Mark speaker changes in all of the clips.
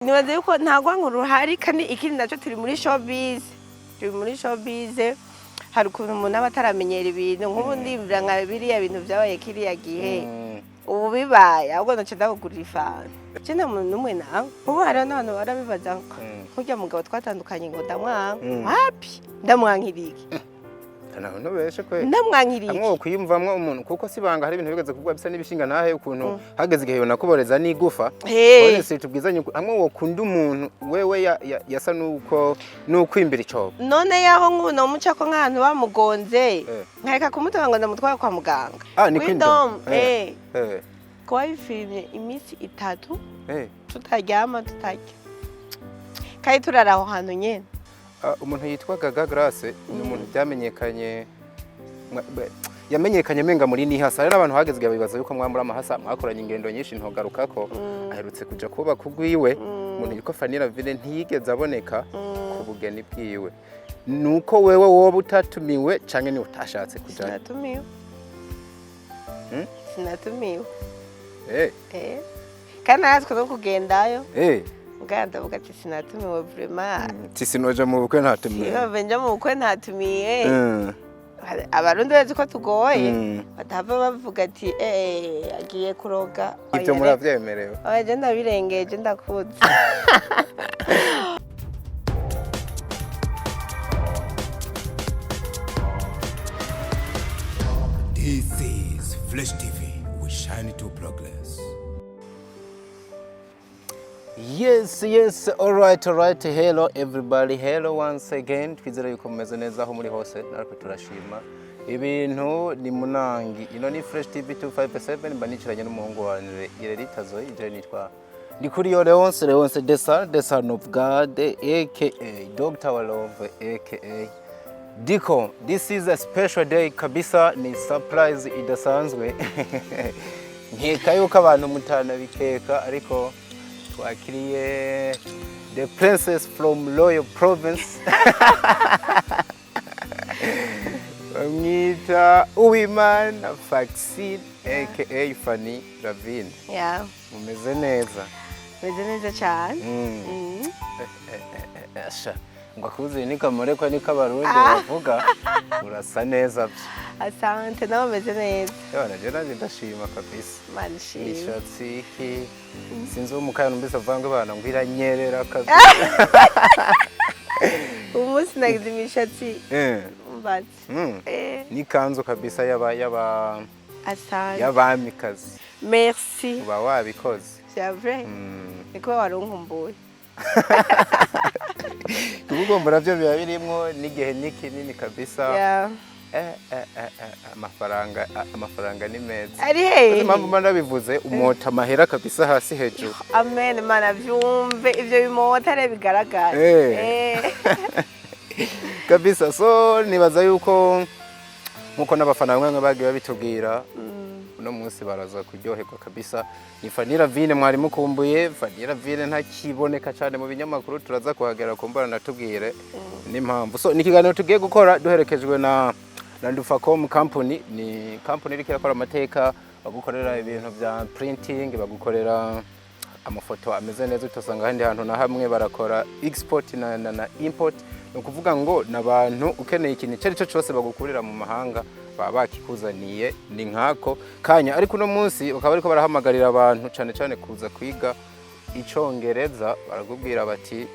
Speaker 1: Nibaza yuko nta rwanko ruhari. Kandi ikindi naco, turi muri showbiz, turi muri showbiz. Hari ukuntu umuntu aba ataramenyera ibintu. Nk'ubu ndiyumvira nka biriya bintu vyabaye kiriya gihe, ubu bibaye ahubwo naca ndakugurira ifanta. Je nta muntu n'umwe nawe. Ubu hariho n'abantu barabibaza ngo nkurya mugabo twatandukanye, ngo ndamwanka. Wapi, ndamwankira iki?
Speaker 2: Ntaho ntubeshe kwe.
Speaker 1: Ndamwankira
Speaker 2: Hamwe
Speaker 1: iki?
Speaker 2: wo kwiyumvamwo umuntu, kuko si banga, hari ibintu bigeze kuvuga bisa n'ibishinga ntahe, ukuntu hageze igihe yonakuboreza n'igufa. Honestly, tubwizanye ukuri, hamwe wokunda umuntu wewe yasa nuko nukwimbira icobo.
Speaker 1: None yaho nk'ubu nomucako nk'ahantu bamugonze, nkareka kumutora ngo ndamutware kwa muganga.
Speaker 2: Ah, ni Kingdom.
Speaker 1: Kingdom, eh. Kuba bifilmye iminsi 3 tutaryama, tutarya, kandi turara aho hantu nyene.
Speaker 2: Ah, umuntu yitwa Gaga Grace ni umuntu byamenyekanye yamenyekanye menga muri nihasa. Hari n'abantu hageze igihe bibaza yuko mwamuri amahasa, mwakoranye ingendo nyinshi ntogarukako. Aherutse kuja kubaka ugwiwe. Umuntu yitwa Fanny Lavine ntiyigeze aboneka ku bugeni bwiwe. Nuko wewe woba utatumiwe canke ni utashatse kujayo?
Speaker 1: Sinatumiwe.
Speaker 2: Hmm?
Speaker 1: Sinatumiwe. Eh. Kandi naratwe no kugendayo. Mbwa ndavuga ati sinatumiwe vraiment.
Speaker 2: Ti sinoja mu bukwe ntatumiwe.
Speaker 1: Sinove nja mu bukwe ntatumiye. Abarundi bazi ko tugoye, batava bavuga ati eh, agiye kuroga.
Speaker 2: Ivyo
Speaker 1: Oya,
Speaker 2: muravyemerewe?
Speaker 1: Oya, je ndabirengeje, ndakuze.
Speaker 3: This is Flash TV. We shine to progress.
Speaker 2: Yes, all right. Hello everybody, hello once again. Twizere yuko mumeze neza aho muri hose, natwe turashima. Ibintu ni munangi. Ino ni Fresh TV 257, mba nicaranye n'umuhungu wanje Irerita Zoe, je nitwa Ndikuriyo Leonce, Leonce the son of God, aka Dr. Walove, aka Diko. This is a special day kabisa, ni surprise idasanzwe. Nkeka yuko abantu mutanabikeka, ariko twakiriye the princess from Royal Province, bamwita Uwimana Faxine, aka Fanny Ravine.
Speaker 1: Yeah.
Speaker 2: Mumeze neza?
Speaker 1: Meze neza cyane.
Speaker 2: Asha, ngo akuzuye nikamurekwa, niko Abarundi bavuga. Urasa neza byo.
Speaker 1: Asante, nawe meze neza.
Speaker 2: Yewe, naje nanjye ndashima kabisa.
Speaker 1: Imana ishimwe.
Speaker 2: Imishatsi iki, sinzi uwo mukaya numvise avuga ngo bana ngo iranyerera kabisa.
Speaker 1: Uyu munsi nagize imishatsi mbatse.
Speaker 2: N'ikanzu kabisa yaba
Speaker 1: Asante.
Speaker 2: y'abamikazi.
Speaker 1: Merci.
Speaker 2: Uba wabikoze.
Speaker 1: C'est vrai. Niko wari unkumbuye.
Speaker 2: Kubugombora byo biba birimwo n'igihe ni kinini kabisa. Amafaranga, amafaranga ni meza.
Speaker 1: Ari hehe?
Speaker 2: Uzi impamvu mba ndabivuze? Umota amahera kabisa hasi hejuru.
Speaker 1: Amen, Mana vyumve ivyo bimotare bigaragara.
Speaker 2: Kabisa. So nibaza yuko nkuko n'abafana bamwe bamwe bagiye babitubwira, uno munsi baraza kuryoherwa kabisa. Ni Fanny Lavine mwari mukumbuye. Fanny Lavine ntakiboneka cyane mu binyamakuru, turaza kuhagera kumbara natubwire n'impamvu. So ni ikiganiro tugiye gukora duherekejwe na Ndufacom Company. Ni company iriko irakora amateka, bagukorera ibintu bya printing, bagukorera amafoto ameze neza utasanga ahandi hantu na hamwe. Barakora export na import. Ni ukuvuga ngo n'abantu ukeneye ikintu icyo ari cyo cyose bagukurira mu mahanga baba bakikuzaniye, ni nkako kanya. Ariko uno munsi bakaba bariko barahamagarira abantu cyane cyane kuza kwiga Icongereza. Barakubwira bati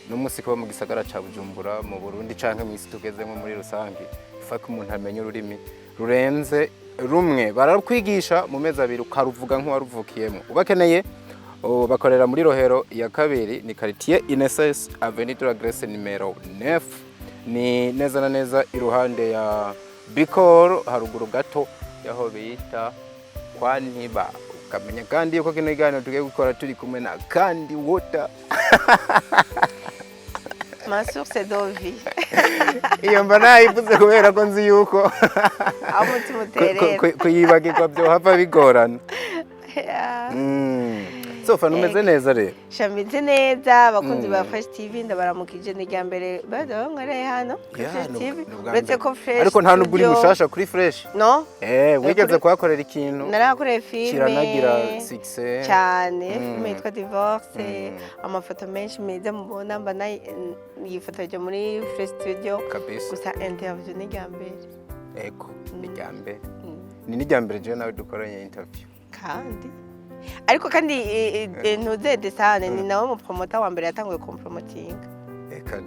Speaker 2: n'umunsi kuba mu gisagara ca Bujumbura mu Burundi canke mu isi tugezemo muri rusange, ko umuntu amenya ururimi rurenze rumwe. Barakwigisha mu mezi 2 ukaruvuga nk'uwaruvukiyemo. Ubakeneye, bakorera muri Rohero ya kabiri, ni quartier INSS, avenue de la Grèce numéro 9, ni neza na neza iruhande ya Bikoro, haruguru gato yaho bita kwa Ntiba. Ukamenya kandi yuko kino kiganiro tugiye gukora turi kumwe na Kandi Water.
Speaker 1: Ma source de vie.
Speaker 2: Iyo mba nayivuze kubera ko nzi yuko
Speaker 1: Aho umutima uterera.
Speaker 2: kuyibagirwa byohava bigorana. So Fani, umeze neza rero?
Speaker 1: Shameze neza. Abakunzi ba Fresh TV ndabaramukije. Ni irya mbere baza bankoreye hano kuri
Speaker 2: Yeah,
Speaker 1: Fresh TV,
Speaker 2: ni ubwa
Speaker 1: uretse
Speaker 2: mbere.
Speaker 1: ko Fresh
Speaker 2: Ariko nta nubwo uri
Speaker 1: Studio-
Speaker 2: mushasha kuri Fresh.
Speaker 1: No.
Speaker 2: Wigeze kuhakorera ikintu
Speaker 1: Narahakoreye filime
Speaker 2: kiranagira success.
Speaker 1: Cyane, filime yitwa Divorce. Amafoto menshi meza mubona mba yifotoje muri Fresh Studio.
Speaker 2: Kabisa.
Speaker 1: Gusa interview ni irya mbere.
Speaker 2: Ego, ni irya mbere, ni n'irya mbere jewe nawe dukoranye interview.
Speaker 1: Kandi ariko kandi ntuze desane ni nawe mu promoter wa mbere yatanguye kumpromotinga.
Speaker 2: Eka.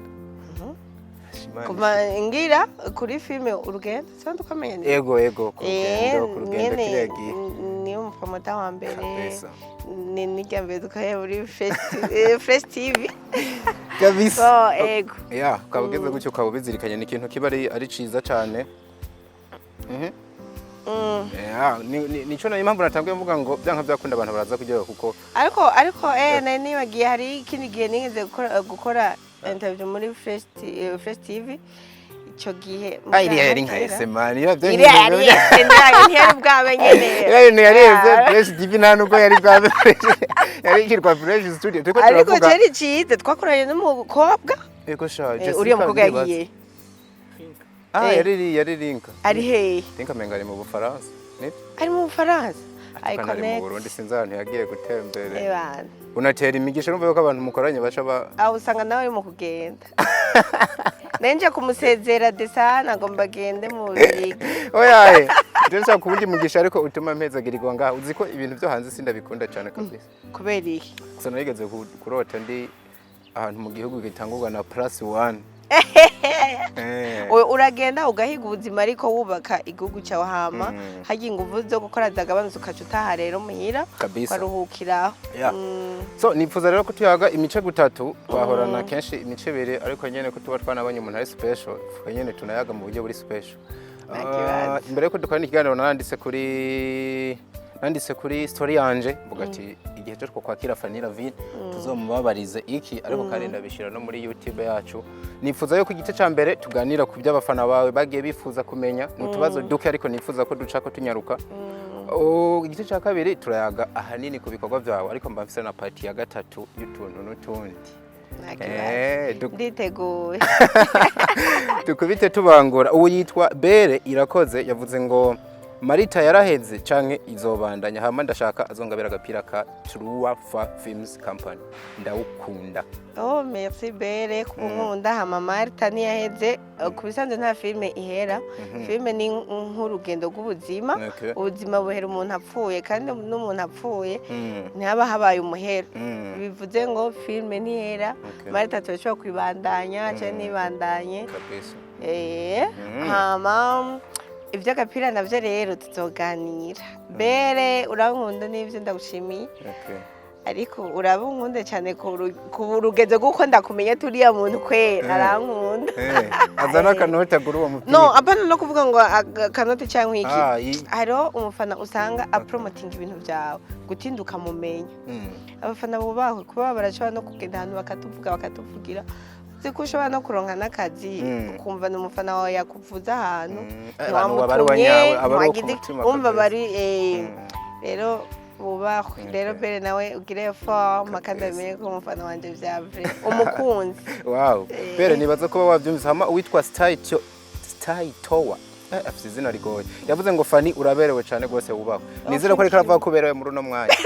Speaker 2: Imana
Speaker 1: Kuva ngira kuri filime Urugendo, sinzi uko amenya neza.
Speaker 2: Ego, ku rugendo, ku rugendo.
Speaker 1: Nyene,
Speaker 2: Kiriya gihe.
Speaker 1: Niwe mu promoter wa mbere.
Speaker 2: Kabisa.
Speaker 1: Ni n'irya mbere dukoreye muri Fresh TV.
Speaker 2: Kabisa.
Speaker 1: So ego.
Speaker 2: Ya, ukaba ugeze gutyo, ukaba ubizirikanye, ni ikintu kiba ari ciza cane. Ya, nico nayo impamvu natanguye mvuga ngo byanka byakunda abantu baraza kuryoherwa kuko
Speaker 1: Ariko nari nibagiye, hari ikindi gihe nigeze gukora interview muri Fresh TV icyo gihe.
Speaker 2: Ah, iriya yari nka SMA, iriya byo
Speaker 1: Iriya yari ese, ntiyari bwabe nyene.
Speaker 2: Iriya bintu yari ese Fresh TV, nta nubwo yari bwabe Fresh, yari ikirwa Fresh Studio turiko
Speaker 1: Ariko
Speaker 2: turavuga.
Speaker 1: cyari ciza, twakoranye n'umukobwa.
Speaker 2: Ego sha,
Speaker 1: Eh,
Speaker 2: Jessica.
Speaker 1: uriya mukobwa
Speaker 2: Ndibaza.
Speaker 1: yagiye.
Speaker 2: Ah, yari Linka.
Speaker 1: Ari hehe?
Speaker 2: Linka menga ari mu Bufaransa, nibyo?
Speaker 1: Ari mu Bufaransa.
Speaker 2: Ariko ari mu
Speaker 1: Connect.
Speaker 2: Burundi, sinzi ahantu yagiye gutembera.
Speaker 1: Ebana.
Speaker 2: Unatera imigisha, urumva yuko abantu mukoranye baca ba
Speaker 1: Aho usanga nawe ari mu kugenda, nenje kumusezera desana ngo mbagende mu Bubirigi.
Speaker 2: Oyaye, je nshaka kuwundi mugisha ariko utuma mpezagirirwa ngaha. Uzi ko ibintu byo hanze sindabikunda cyane kabisa.
Speaker 1: Kubera iki?
Speaker 2: Gusa narigeze kurota ndi ahantu mu gihugu gitangurwa na +1.
Speaker 1: Uragenda ugahiga ubuzima ariko wubaka igihugu cyawe, hama harya inguvu zo gukora zagabanutse, ukaca utaha rero muhira,
Speaker 2: Kabisa.
Speaker 1: ukaruhukiraho.
Speaker 2: Yeah. So nifuza rero ko tuyaga imice gutatu. Twahorana kenshi imice ibiri, ariko nyene ko tuba twanabonye umuntu ari special, twe nyene tunayaga mu buryo buri special.
Speaker 1: Nta kibazo.
Speaker 2: Imbere yuko dukora ikiganiro nanditse kuri story yanje mvuga ati igihe cyo kwakira Fanny Lavine tuzomubabarize iki, ariko kandi ndabishyira no muri YouTube yacu. Nifuza yuko igice cya mbere tuganira ku by'abafana bawe bagiye bifuza kumenya, ni utubazo duke ariko nifuza ko duca ko tunyaruka. Oh, igice cya kabiri turayaga ahanini ku bikorwa byawe, ariko mba mfise na partie ya gatatu y'utuntu n'utundi.
Speaker 1: Nta kibazo. Nditeguye.
Speaker 2: Dukubite tubangura. Ubu yitwa Bere Irakoze, yavuze ngo Marita yaraheze canke izobandanya? Hama ndashaka azongabira agapira ka True Fa Films Company, ndawukunda.
Speaker 1: Oh, merci Bere kunkunda. Hama Marta ntiyaheze. Ku bisanzwe nta filime ihera. Filime ni nk'urugendo rw'ubuzima. Ubuzima buhera umuntu apfuye, kandi n'umuntu apfuye ntihaba habaye umuhero. Bivuze ngo filime ntihera. Marta turashobora kubibandanya cyangwa ntibandanye.
Speaker 2: Kabisa.
Speaker 1: Hama iby'agapira navyo rero tuzoganira. Bere, urankunda n'ivyo, ndagushimiye. Ariko uraba unkunde cyane ku rugezo rw'uko ndakumenya turiya muntu kwera arankunda.
Speaker 2: Azana akanota agura uwo mupira.
Speaker 1: No, apana no kuvuga ngo akanoti cyangwa iki.
Speaker 2: Ah,
Speaker 1: Hariho umufana usanga apromotinga ibintu byawe gutinda ukamumenya. Abafana bubahwe kuba barashobora no kugenda ahantu bakatuvuga, bakatuvugira. Uzi ko ushobora no kuronka n'akazi, ukumva ni umufana wawe yakuvuza ahantu.
Speaker 2: Abantu baba ari
Speaker 1: Ntiwamutumye,
Speaker 2: uwanyawe, aba ari uwo ku
Speaker 1: ntiwagize-
Speaker 2: mutima
Speaker 1: wumva
Speaker 2: kabisa.
Speaker 1: bari rero bubahwe rero. Bere nawe ugire forme kandi
Speaker 2: Kabisa.
Speaker 1: amenye ko umufana wanje vya vrai umukunzi.
Speaker 2: Wow. Bere, nibaza kuba wabyumvise. Hama uwitwa Sty Tower, afite izina rigoye, yavuze ngo Fanny uraberewe cyane rwose, wubahwe. Nizere ko
Speaker 1: Thank
Speaker 2: ariko aravuga ko uberewe muri uno mwanya.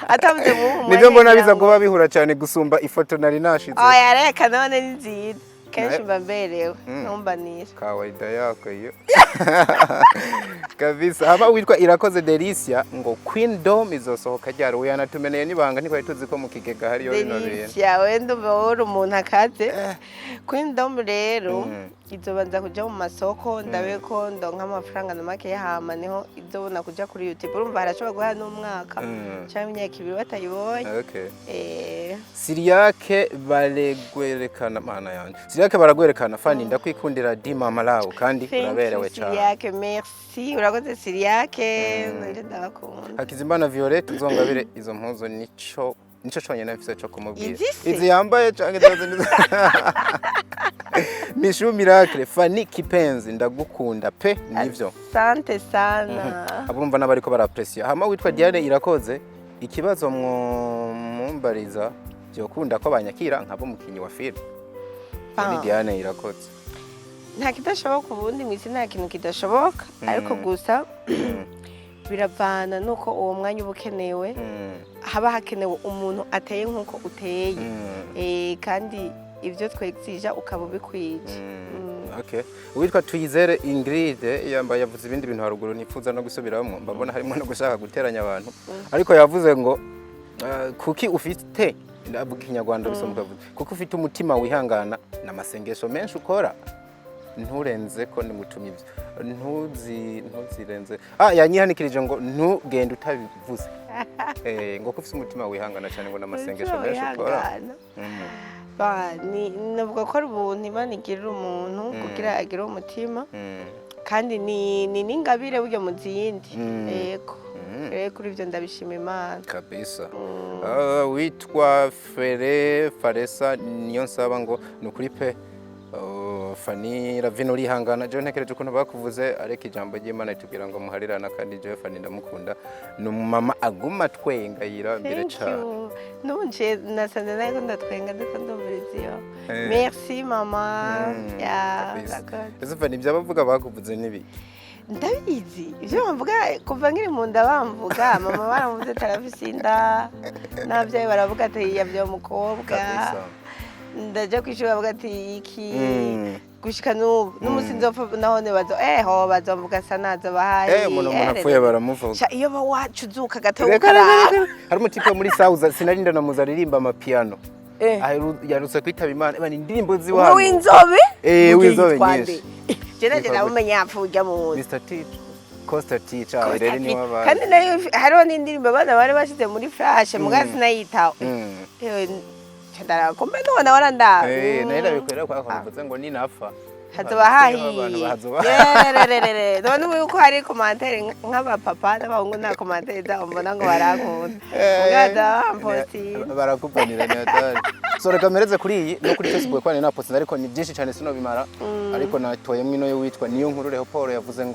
Speaker 1: Atavuze mu
Speaker 2: Nibyo mbona biza kuba bihura cyane gusumba ifoto nari nashize.
Speaker 1: Oya reka, none ni nziza kenshi. Mba mberewe, ntumbanira.
Speaker 2: Kawaida yako hiyo kabisa. Haba witwa Irakoze Delicia ngo Queen Dome izosohoka ryari? Uyu yanatumeneye n'ibanga, ntitwari tuzi ko mu kigega hariyo bino bintu.
Speaker 1: Delicia, we ndumva wowe uri umuntu akaze. Queen Dome rero izobanza kuja mu masoko, ndabe ko ndonka amafaranga na make, hama niho izobona kuja kuri YouTube. Urumva harashobora guhera n'umwaka cyangwa imyaka 2 batayibonye.
Speaker 2: Siriyake baregwerekana, mana yanje, Siriyake baragwerekana. Fanny, ndakwikundira di mama lawo kandi
Speaker 1: Thank you,
Speaker 2: uraberewe cyane.
Speaker 1: Siriyake, merci, urakoze Siriyake, nanje ndabakunda.
Speaker 2: Hakizimana Violet, uzongabire izo mpuzu, nico conyene mfise co kumubwira.
Speaker 1: Izi se?
Speaker 2: Izi yambaye canke izo nizo. Mishu Miracle, Fanny Kipenzi, ndagukunda pe, nivyo.
Speaker 1: Asante sana.
Speaker 2: Abumva n'abariko barapresiya. Hama witwa Diane Irakoze. Ikibazo mumbariza, byokunda ko banyakira nkaba umukinyi wa filime? Ni Diane Irakoze.
Speaker 1: Nta kidashoboka ubundi mu isi, nta kintu kidashoboka, ariko gusa biravana nuko uwo mwanya uba ukenewe, haba hakenewe umuntu ateye nk'uko uteye. Kandi ibyo twexija ukaba ubikwije.
Speaker 2: Okay. Uwitwa Tuyizere Ingrid yambaye, yavuze ibindi bintu haruguru nifuza no gusubiramo, mbabona harimo no gushaka guteranya abantu, ariko yavuze ngo kuki ufite, ndavuga Ikinyarwanda bisomuka, kavuze kuko ufite umutima wihangana n'amasengesho menshi ukora, nturenze ko nimutumye ibyo ntuzi ntuzirenze. Yanyihanikirije ngo ntugende utabivuze, ngo ko ufite umutima wihangana cyane, ngo n'amasengesho
Speaker 1: Umutima
Speaker 2: menshi ukora.
Speaker 1: wihangana. Ba, ni navuga ko ari ubuntu Imana igirira umuntu kugira agire umutima, kandi ni n'ingabire burya mu zindi. Yego. Rero kuri ibyo ndabishima Imana.
Speaker 2: Kabisa. Witwa Fere Faresa niyo nsaba ngo ni ukuri pe. Oh, Fanny Ravine urihangana. Jewe ntekereje ukuntu bakuvuze, ariko ijambo ry'Imana ritubwira ngo muharirana, kandi jewe Fanny ndamukunda, ni umumama aguma twenga yirambire
Speaker 1: Thank
Speaker 2: cane.
Speaker 1: you. N'ubu nje nasanze nariko ndatwenga ndiko ndumviriza iyo. Merci mama. Ya,
Speaker 2: Kabisa.
Speaker 1: urakoze.
Speaker 2: Ese Fanny, ibyo abavuga bakuvuze n'ibiki?
Speaker 1: Ndabizi ibyo bamvuga kuva nkiri mu nda. Bamvuga mama baramuvuze ati arafise inda, n'ababyeyi baravuga ati yabyaye umukobwa. Ndaja kw'ishuri bavuga ati iki. Gushika n'ubu n'umunsi nzopfa nahone bazo eho bazomvuga sa nazo bahaye.
Speaker 2: Umuntu apfuye baramuvuga.
Speaker 1: Sha, iyo ba wacu uzuka gato
Speaker 2: Reka, reka,
Speaker 1: ukaraba.
Speaker 2: reka. Hari umutipe muri South sinarinda namuza aririmba amapiano. Yarutse kwitaba Imana. Bani indirimbo
Speaker 1: Umwe
Speaker 2: ziwano.
Speaker 1: w'inzobe.
Speaker 2: W'inzobe
Speaker 1: Yitwa
Speaker 2: nyinshi.
Speaker 1: nde? Je naje
Speaker 2: Yitwa gute?
Speaker 1: namumenye yapfuye ujya mu nzu.
Speaker 2: Mr. T Costa T cha rero ni wabana.
Speaker 1: Kandi nayo hariho n'indirimbo abana bari bashize muri flash muga sinayitaho. Ewe, nca ndaraba kumbe nubona warandaba.
Speaker 2: Nayo ndabikorera kwa ko mvuze ngo ninapfa
Speaker 1: Hazoba hahiye.
Speaker 2: Hazoba.
Speaker 1: Yerererere, none ubu yuko hari commentaire nk'abapapa n'abahungu, nta commentaire zabo mbona ngo barankunda, mugaza bampostinga.
Speaker 2: Barakupanira ni hatari. So reka mpereze kuri iyi no kuri Facebook kwa na post, ariko ni byinshi cyane sinobimara, ariko natoyemwe ino yo witwa niyo nkuru Leopold yavuze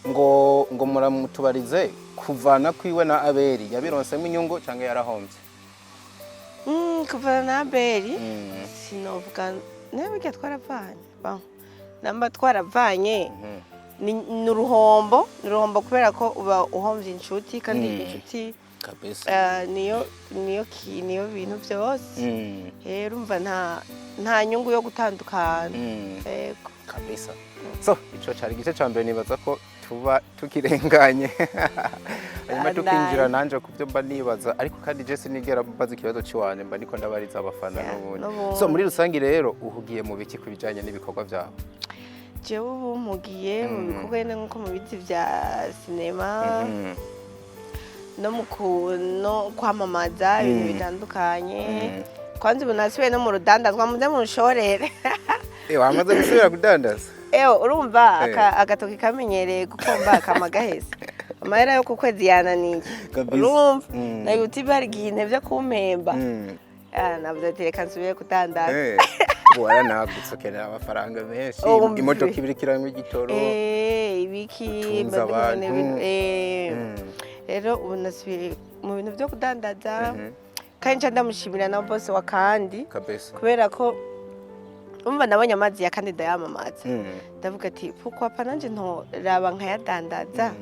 Speaker 2: ngo muramutubarize kuvana kwiwe na Abeli yabironsemo inyungu cyangwa yarahombye?
Speaker 1: Kuvana na Abeli, sinovuga nawe burya twaravanye. Bon, namba twaravanye ni uruhombo, ni uruhombo kubera ko uba uhomvye inshuti, kandi inshuti niyo bintu byose. Rero urumva nta nyungu yo gutandukana. Yego.
Speaker 2: Kabisa. So ico cari igice ca mbere, nibaza ko tuba tukirenganye hanyuma
Speaker 1: Bandanye.
Speaker 2: Tukinjira nanje ku byo mba nibaza, ariko kandi je sinigera mbaza ikibazo ciwanje, mba ndiko ndabariza abafana n'ubundi.
Speaker 1: N'ubundi.
Speaker 2: So muri rusangi rero uhugiye mu biki ku bijanye n'ibikorwa vyawe?
Speaker 1: Jewe ubu mpugiye mu bikorwa nyine nk'uko mubizi bya sinema no mu no kwamamaza ibintu bitandukanye. Kwanza ubu nasubiye no mu rudandazwa, muze munshorere.
Speaker 2: Wamaze gusubira kudandaza?
Speaker 1: Ewe, urumva agatoki kamenyereye gukomba akama gahese, amahera yo ku kwezi yananiye. Urumva na YouTube hari igihe intevye kumpemba. Ah, navuze ati reka nsubire kudandaza.
Speaker 2: Ubu waranagutse, ukenera amafaranga menshi.
Speaker 1: Umve.
Speaker 2: Imodoka ibiri kiranywa igitoro.
Speaker 1: Ibiki
Speaker 2: Utunze
Speaker 1: mba ndi
Speaker 2: abantu.
Speaker 1: Rero ubu nasubiye mu bintu byo kudandaza, kandi nca ndamushimira na boss wa kandi kubera ko umva nabonye amazi ya kandi ndayamamaza, ndavuga ati pourquoi pas nanje ntoraba nkayadandaza?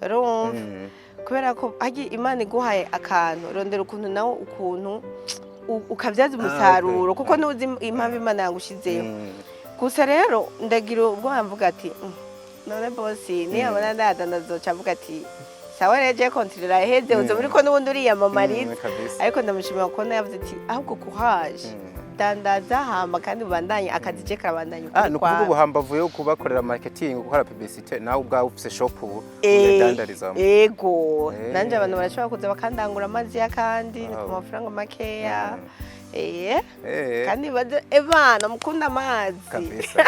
Speaker 1: Urumva, kubera ko harya Imana iguhaye akantu, rondera ukuntu nawe ukuntu ukabyaza umusaruro, kuko ntuzi impamvu Imana yagushizeho. Gusa rero ndagira ubwoba, mvuga ati "None bosi niyabona ndayadandaza azoca avuga ati sawa rero je contrat iraheze, uza muri ko n'ubundi uriyamamariza." Ariko ndamushimira kubona yavuze ati ahubwo kuhaje dandaza, hama kandi ubandanye akazi, je karabandanya
Speaker 2: Ah,
Speaker 1: ukuri
Speaker 2: ni ukuvuga
Speaker 1: kwawe.
Speaker 2: ubu hambavu yo kubakorera marketing, gukora publicité, nawe ubwawe ufise shop ubu uyadandarizamo?
Speaker 1: Ego. Nanje abantu barashobora kuza bakandangura amazi y'akandi, ni ku mafaranga makeya. Kandi baze ebana mukunda amazi.
Speaker 2: Kabisa.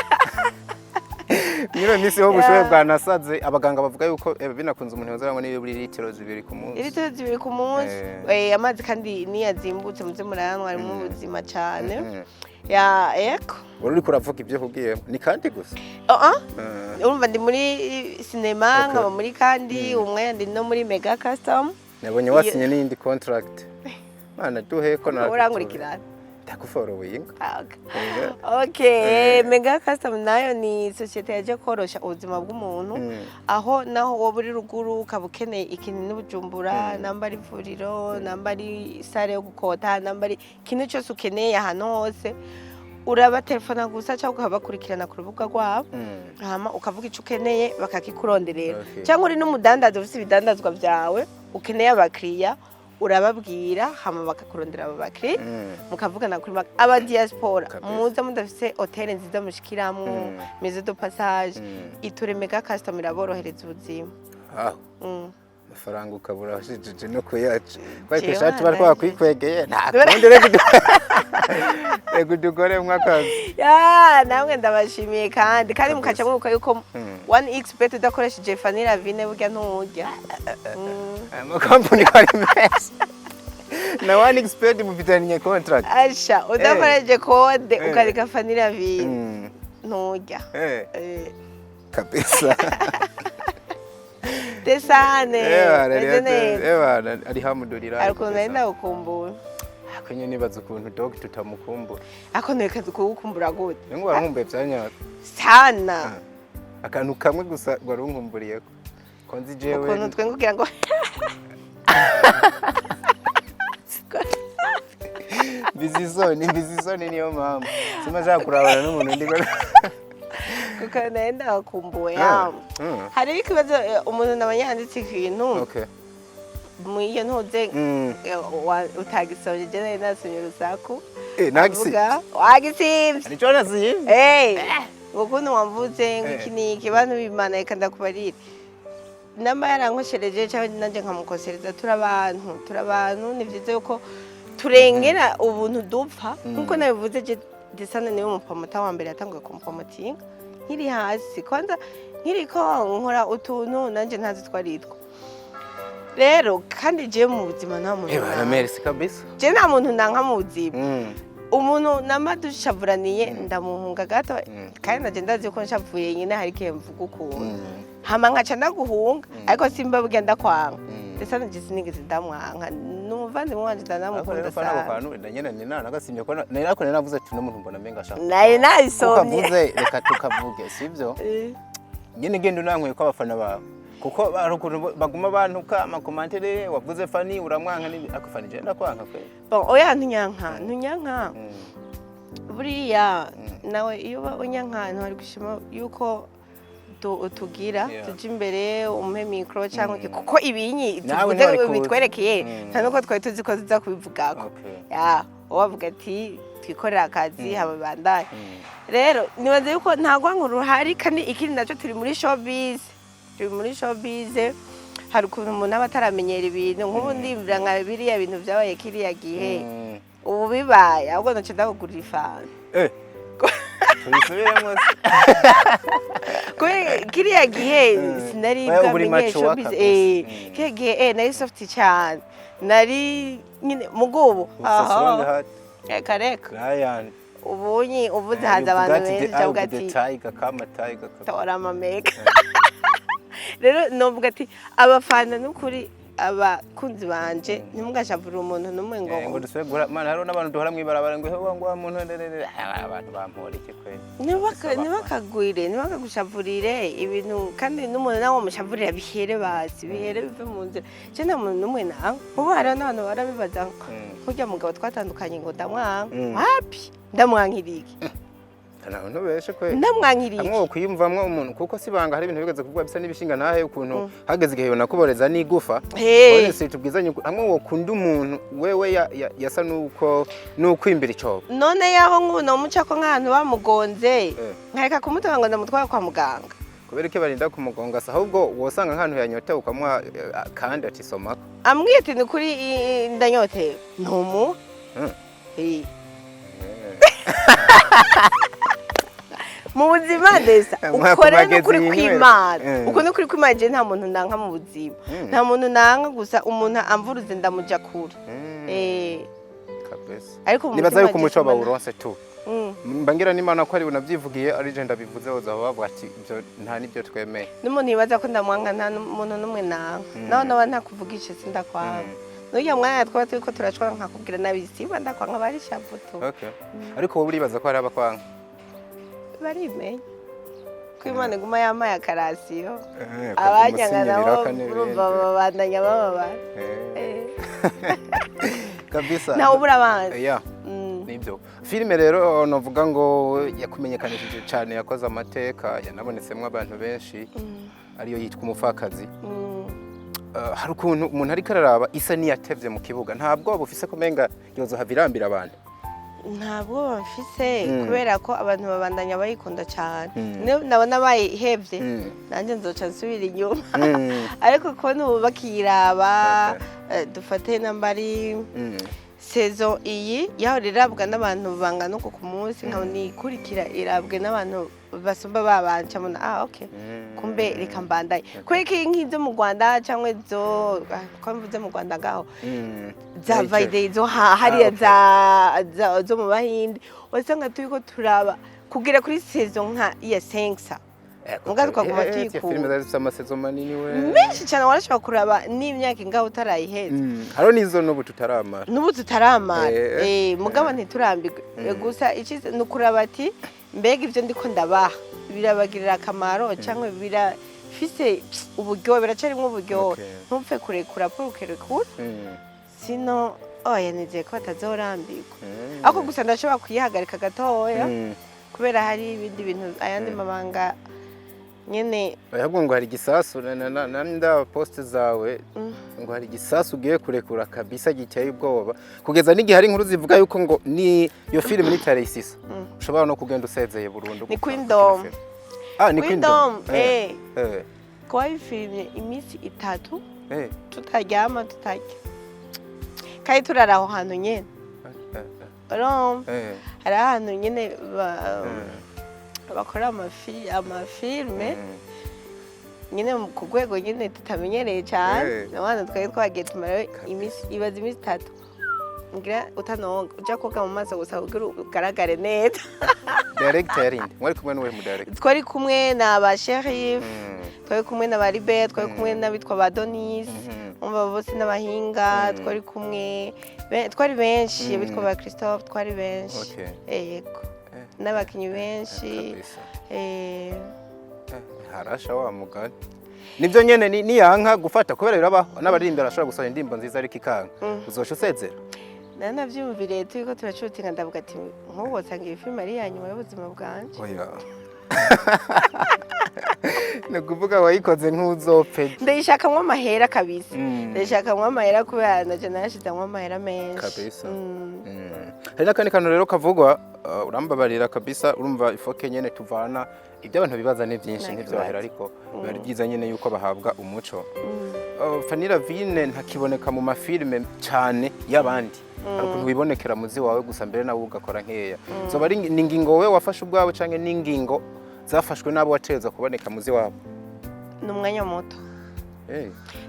Speaker 2: Mwino minsi ho ubushuhe bwanasaze, abaganga bavuga yuko binakunze umuntu yoza aranywa nibura litiro 2 ku munsi.
Speaker 1: Litiro 2 ku munsi. Amazi kandi niyo azimbutse, muze murayanywa, harimo ubuzima cyane. Ya, ego.
Speaker 2: Wari uriko uravuga ibyo kubwiyemo ni kandi gusa.
Speaker 1: Oh, ah. Urumva ndi muri sinema, nkaba muri kandi umwe ndi no muri Mega Custom.
Speaker 2: Nabonye wasinye n'iyindi contract. Mana, duhe ko na
Speaker 1: Urankurikirana?
Speaker 2: Ndaguforowinga.
Speaker 1: Okay, Mega Custom nayo ni sosiyete yaje korosha ubuzima bw'umuntu, aho naho woba uri ruguru ukaba ukeneye ikintu n'Ubujumbura, namba ari ivuriro, namba ari salle yo gukota, namba ari ikintu cyose ukeneye, ahantu hose urabatelefona gusa cyangwa ukabakurikirana ku rubuga rwabo, hama ukavuga icyo ukeneye bakakikuronderera. Cyangwa uri n'umudandaza ufite ibidandazwa byawe ukeneye abakiriya, urababwira hama bakakurondera abo bakiriya, mukavugana kuri aba diaspora. Muza mudafise hôtel nziza mushikiramwo, maison de passage, iture Mega Custom iraborohereza ubuzima.
Speaker 2: Aho amafaranga ukabura washijije no kuyaca kwari
Speaker 1: Jewe
Speaker 2: kwishati bari
Speaker 1: waraje.
Speaker 2: bakwikwegeye, nta kundi, reka udukoremwo akazi.
Speaker 1: Ya, namwe ndabashimiye kandi mukaca mwibuka yuko 1xBet udakoresheje Fanny Lavine burya nturya.
Speaker 2: Amakampuni ko ari menshi na 1xBet mufitaniye contract.
Speaker 1: Asha, udakoresheje code ukareka Fanny Lavine, nturya.
Speaker 2: Kabisa.
Speaker 1: Desane meze neza.
Speaker 2: Ebana, alhamdulillah.
Speaker 1: Hari ukuntu nari ndawukumbura.
Speaker 2: Ako nyene nibaza ukuntu dog tutamukumbura.
Speaker 1: Ako neka kuwukumbura gute?
Speaker 2: Ngo warankumbuye vyanyaka?
Speaker 1: Sana.
Speaker 2: Akantu kamwe gusa warunkumburiyeko ko nzi jewe.
Speaker 1: Ukuntu twe kugira ngo
Speaker 2: Mbizi isoni, mbizi isoni, niyo mpamvu sima nshaka kurabana n'umuntu ndiko.
Speaker 1: Kuko nari ndakumbuye. Hariho ikibazo, umuntu nabonye yanditse ikintu mu iyo ntuze, utagisomye, je nari nasomye urusaku.
Speaker 2: Nagisi.
Speaker 1: Avuga, wagisivye.
Speaker 2: Nico nasiye.
Speaker 1: Ngo ukuntu wamvuze ngo iki niki, bantu b'Imana, reka ndakubarire, namba yarankoshereje cyangwa nanjye nkamukosereza, turi abantu, turi abantu, ni byiza yuko turengera ubuntu dupfa. Nkuko nabivuze, je Desana niwe mupromoter wa mbere yatanguye kumpromotinga nkiri hasi, kwanza nkiriko nkora utuntu nanjye ntazi twaritwo. Rero kandi je mu buzima nta muntu
Speaker 2: Bana,
Speaker 1: nanka.
Speaker 2: merci kabisa.
Speaker 1: Je nta muntu nanka mu buzima. Umuntu nama dushavuraniye ndamuhunga gato, kandi naje ndazi ko nshavuye nyine hari igihe mvuga ukuntu, hama nkaca ndaguhunga, ariko simba burya ndakwanga. Ndetse nanje sinigeze ndamwanka, ni umuvandimwe wanje,
Speaker 2: Ariko
Speaker 1: ndanamukunda
Speaker 2: rero fana ako
Speaker 1: sana.
Speaker 2: kantu wenda nyene ni nagasimye ko nari nako nari navuze ati uno muntu mbona menga ashaka.
Speaker 1: Naye nabisomye.
Speaker 2: Ukavuze reka tukavuge, sivyo? Nyene genda unankwiye ko abafana bawe, kuko hari ukuntu baguma bantuka amacommentaires, wavuze Fani uramwanka n'ibi, ako Fani je ndakwanka kweli?
Speaker 1: Bon, oya, ntunyanka, ntunyanka. Buriya nawe iyo uba unyanka ntiwari gushima yuko tugira tuja imbere, umpe micro cyangwa iki, kuko ibinyi
Speaker 2: Nawe
Speaker 1: tuvuze
Speaker 2: ntiwari kuza.
Speaker 1: bitwerekeye, nta nuko twari tuzi ko tuza kubivugako. Ya, wavuga ati twikorera akazi hama bandanye. Rero nibaza yuko nta rwango ruhari, kandi ikindi nacyo turi muri showbiz, turi muri showbiz, hari ukuntu umuntu aba ataramenyera ibintu. Nk'ubu ndibwira nka biriya bintu byabaye kiriya gihe, ubu bibaye ahubwo naca ndakugurira ifanta.
Speaker 2: Tubisubiremo se?
Speaker 1: Kubera kiriya gihe sinari
Speaker 2: Oya, ubu uri
Speaker 1: bwamenye
Speaker 2: mature
Speaker 1: showbiz.
Speaker 2: kabisa.
Speaker 1: Kiriya gihe nari soft cyane, nari nyine mugubu.
Speaker 2: Gusa strong heart.
Speaker 1: Reka reka.
Speaker 2: Lion.
Speaker 1: Ubunyi uvuze haza abantu benshi cyangwa ati
Speaker 2: the tiger kama tiger kabisa.
Speaker 1: Tora amameka. Rero novuga ati abafana, n'ukuri abakunzi banje, ntimugashavure umuntu n'umwe ngo
Speaker 2: Ngo dusubire guhura mana, hariho n'abantu duhora mw'ibarabara ngo hewe ngo wa muntu nderere, abantu bampora iki kweli?
Speaker 1: Ntibakagwire, ntibakagushavurire ibintu, kandi n'umuntu nawe wamushavurira bihere basi, bihere bive mu nzira. Je nta muntu n'umwe nanga. Ubu hariho n'abantu barabibaza nkurya mugabo twatandukanye ngo ndamwanka. Wapi, ndamwankiriye iki?
Speaker 2: Ntaho ntubeshe kweli.
Speaker 1: Ndamwankiriye
Speaker 2: Hamwe
Speaker 1: iki?
Speaker 2: wokwiyumvamwo umuntu, kuko si banga, hari ibintu bigeze kuvuga bisa n'ibishinga ntahe, ukuntu hageze igihe yonakuboreza n'igufa. Honestly, tubwizanye ukuri, hamwe wokunda umuntu wewe yasa nuko nukwimbira icobo.
Speaker 1: None yaho nk'ubu nomucako nk'ahantu bamugonze, nkareka kumutora ngo ndamutware kwa muganga?
Speaker 2: Kubera ko barinda kumugonga se, ahubwo wosanga nk'ahantu yanyotewe ukamuha, kandi ati somako.
Speaker 1: Ambwiye ati ni kuri ndanyotewe, ntumuha. Mu buzima ndesa
Speaker 2: Mwaka
Speaker 1: ukore
Speaker 2: umagezi
Speaker 1: n'ukuri
Speaker 2: yinywera.
Speaker 1: kw'Imana. Uko n'ukuri kw'Imana, je nta muntu nanka mu buzima. Nta muntu nanka, gusa umuntu amvuruze ndamuja kure.
Speaker 2: Kabisa.
Speaker 1: Ariko mu
Speaker 2: Nibaza
Speaker 1: mutima
Speaker 2: yuko umuco
Speaker 1: je simbona-
Speaker 2: bawuronse tu. Mba ngira n'Imana ko ari bunavyivugiye, ari je ndabivuze, boza bavuga ati ibyo nta nibyo twemeye.
Speaker 1: N'umuntu yibaza ko ndamwanga, nta n'umuntu n'umwe nanga. Naho noba ntakuvugishe, sindakwanga. N'urya mwanya twaba turiko turashwana nkakubwira nabi, simba ndakwanga, bari shavuto.
Speaker 2: Okay. Ariko wowe uribaza ko hari abakwanga?
Speaker 1: Barimenya ko Imana iguma yampaye akarasiyo.
Speaker 2: Eh,
Speaker 1: abanyanga nabo
Speaker 2: umusinyirira kane.
Speaker 1: Urumva babandanya bababara.
Speaker 2: Kabisa.
Speaker 1: Ntawe ubura abanzi.
Speaker 2: Yeah. Nibyo. Filime rero novuga ngo yakumenyekanishije cyane, yakoze amateka, yanabonetsemwo abantu benshi, ariyo yitwa Umupfakazi. Hari ukuntu umuntu ariko araraba isa n'iyatevye mu kibuga. Nta bwoba ufise ko menga yozohava irambira abantu?
Speaker 1: Nta bwoba mfise, kubera ko abantu babandanya bayikunda cyane.
Speaker 2: Mm.
Speaker 1: Nabona bayihevye, nanjye nzoca nsubira inyuma. Ariko kubona ubu bakiyiraba, dufate nambari saison iyi yahora irabwa n'abantu bangana uku ku munsi, nkabona ikurikira irabwe n'abantu basumba babanje, mbona ah okay, kumbe reka mbandaye. Kubera ko nk'izo mu Rwanda cyangwa izo ko mvuze mu Rwanda ngaho, za
Speaker 2: Niger.
Speaker 1: Vayide zo hariya, zo mu Bahinde, wasanga turiko turaba kugera kuri saison nka iya senkisa, muga tukaguma tuyikura.
Speaker 2: Filime zari zifite ama saison manini we.
Speaker 1: Menshi cyane, warashobora kuraba n'imyaka ingaho utarayiheza.
Speaker 2: Hariho n'izo n'ubu tutaramara.
Speaker 1: N'ubu tutaramara. Mugabo ntiturambirwe. Gusa icyiza ni ukuraba ati mbega ibyo ndiko ndabaha birabagirira akamaro cyangwa birafise uburyohe, biracarimwo uburyohe? Ntupfe kurekura po ukerekura. Sino oya, nizeye ko batazorambirwa. Ariko gusa ndashobora kuyihagarika gatoya, kubera hari ibindi bintu, ayandi mabanga nyene.
Speaker 2: Ahubwo ngo hari igisasu na nda post zawe, ngo hari igisasu ugiye kurekura kabisa giteye ubwoba, kugeza n'igihe hari inkuru zivuga yuko ngo ni iyo filime ni Tareisisa ushobora no kugenda usezeye burundu.
Speaker 1: Ni
Speaker 2: gupfa
Speaker 1: Queendom.
Speaker 2: gukina filime. Ah, ni
Speaker 1: Queendom.
Speaker 2: Queendom.
Speaker 1: Kuba bifirimye iminsi 3 tutaryama, tutarya, kandi turara aho hantu nyene, urumva, hari ahantu nyene bakora amafilme nyine ku rwego nyine tutamenyereye cyane. Abana twari twagiye tumarayo iminsi, ibaze iminsi 3 ngira utanoga, uja koga mu maso gusa kugira ugaragare neza.
Speaker 2: Director yarinde mwari kumwe n'uwe mu director?
Speaker 1: Twari kumwe na ba sheriff, twari kumwe na ba Libert, twari kumwe n'abitwa ba Donis, umva bose n'abahinga. Twari kumwe twari benshi, abitwa ba Christophe, twari benshi. Yego, n'abakinnyi benshi.
Speaker 2: Kabisa. Harasha wa mugani, nibyo nyene niyanka gufata, kubera birabaho n'abaririmbyi barashobora gusohora indirimbo nziza ariko ikanga, uzosha usezera.
Speaker 1: Nari navyumviriye turiko turacutinga, ndavuga ati nk'ubu wasanga iyi filime ari iya nyuma y'ubuzima bwanje.
Speaker 2: Oya, ni ukuvuga wayikoze nk'uzopfe.
Speaker 1: Ndayishakamwo amahera kabisa. Ndayishakamwo amahera kubera naje narashizemwo amahera menshi.
Speaker 2: Kabisa. Hari n'akandi kantu rero kavugwa, urambabarira kabisa, urumva ifoke nyene tuvana ibyo abantu bibaza ni byinshi.
Speaker 1: Nta
Speaker 2: Ntivyohera,
Speaker 1: kibazo.
Speaker 2: ariko biba ari byiza nyene yuko bahabwa umuco. Fanny Lavine ntakiboneka mu mafilime cyane y'abandi. Hari ukuntu wibonekera muzi wawe gusa, mbere nawe ugakora nkeya. Zoba ari ni ingingo wowe wafashe ubwawe canke n'ingingo zafashwe n'abo wategerezwa kuboneka muzi wabo?
Speaker 1: Ni umwanya muto.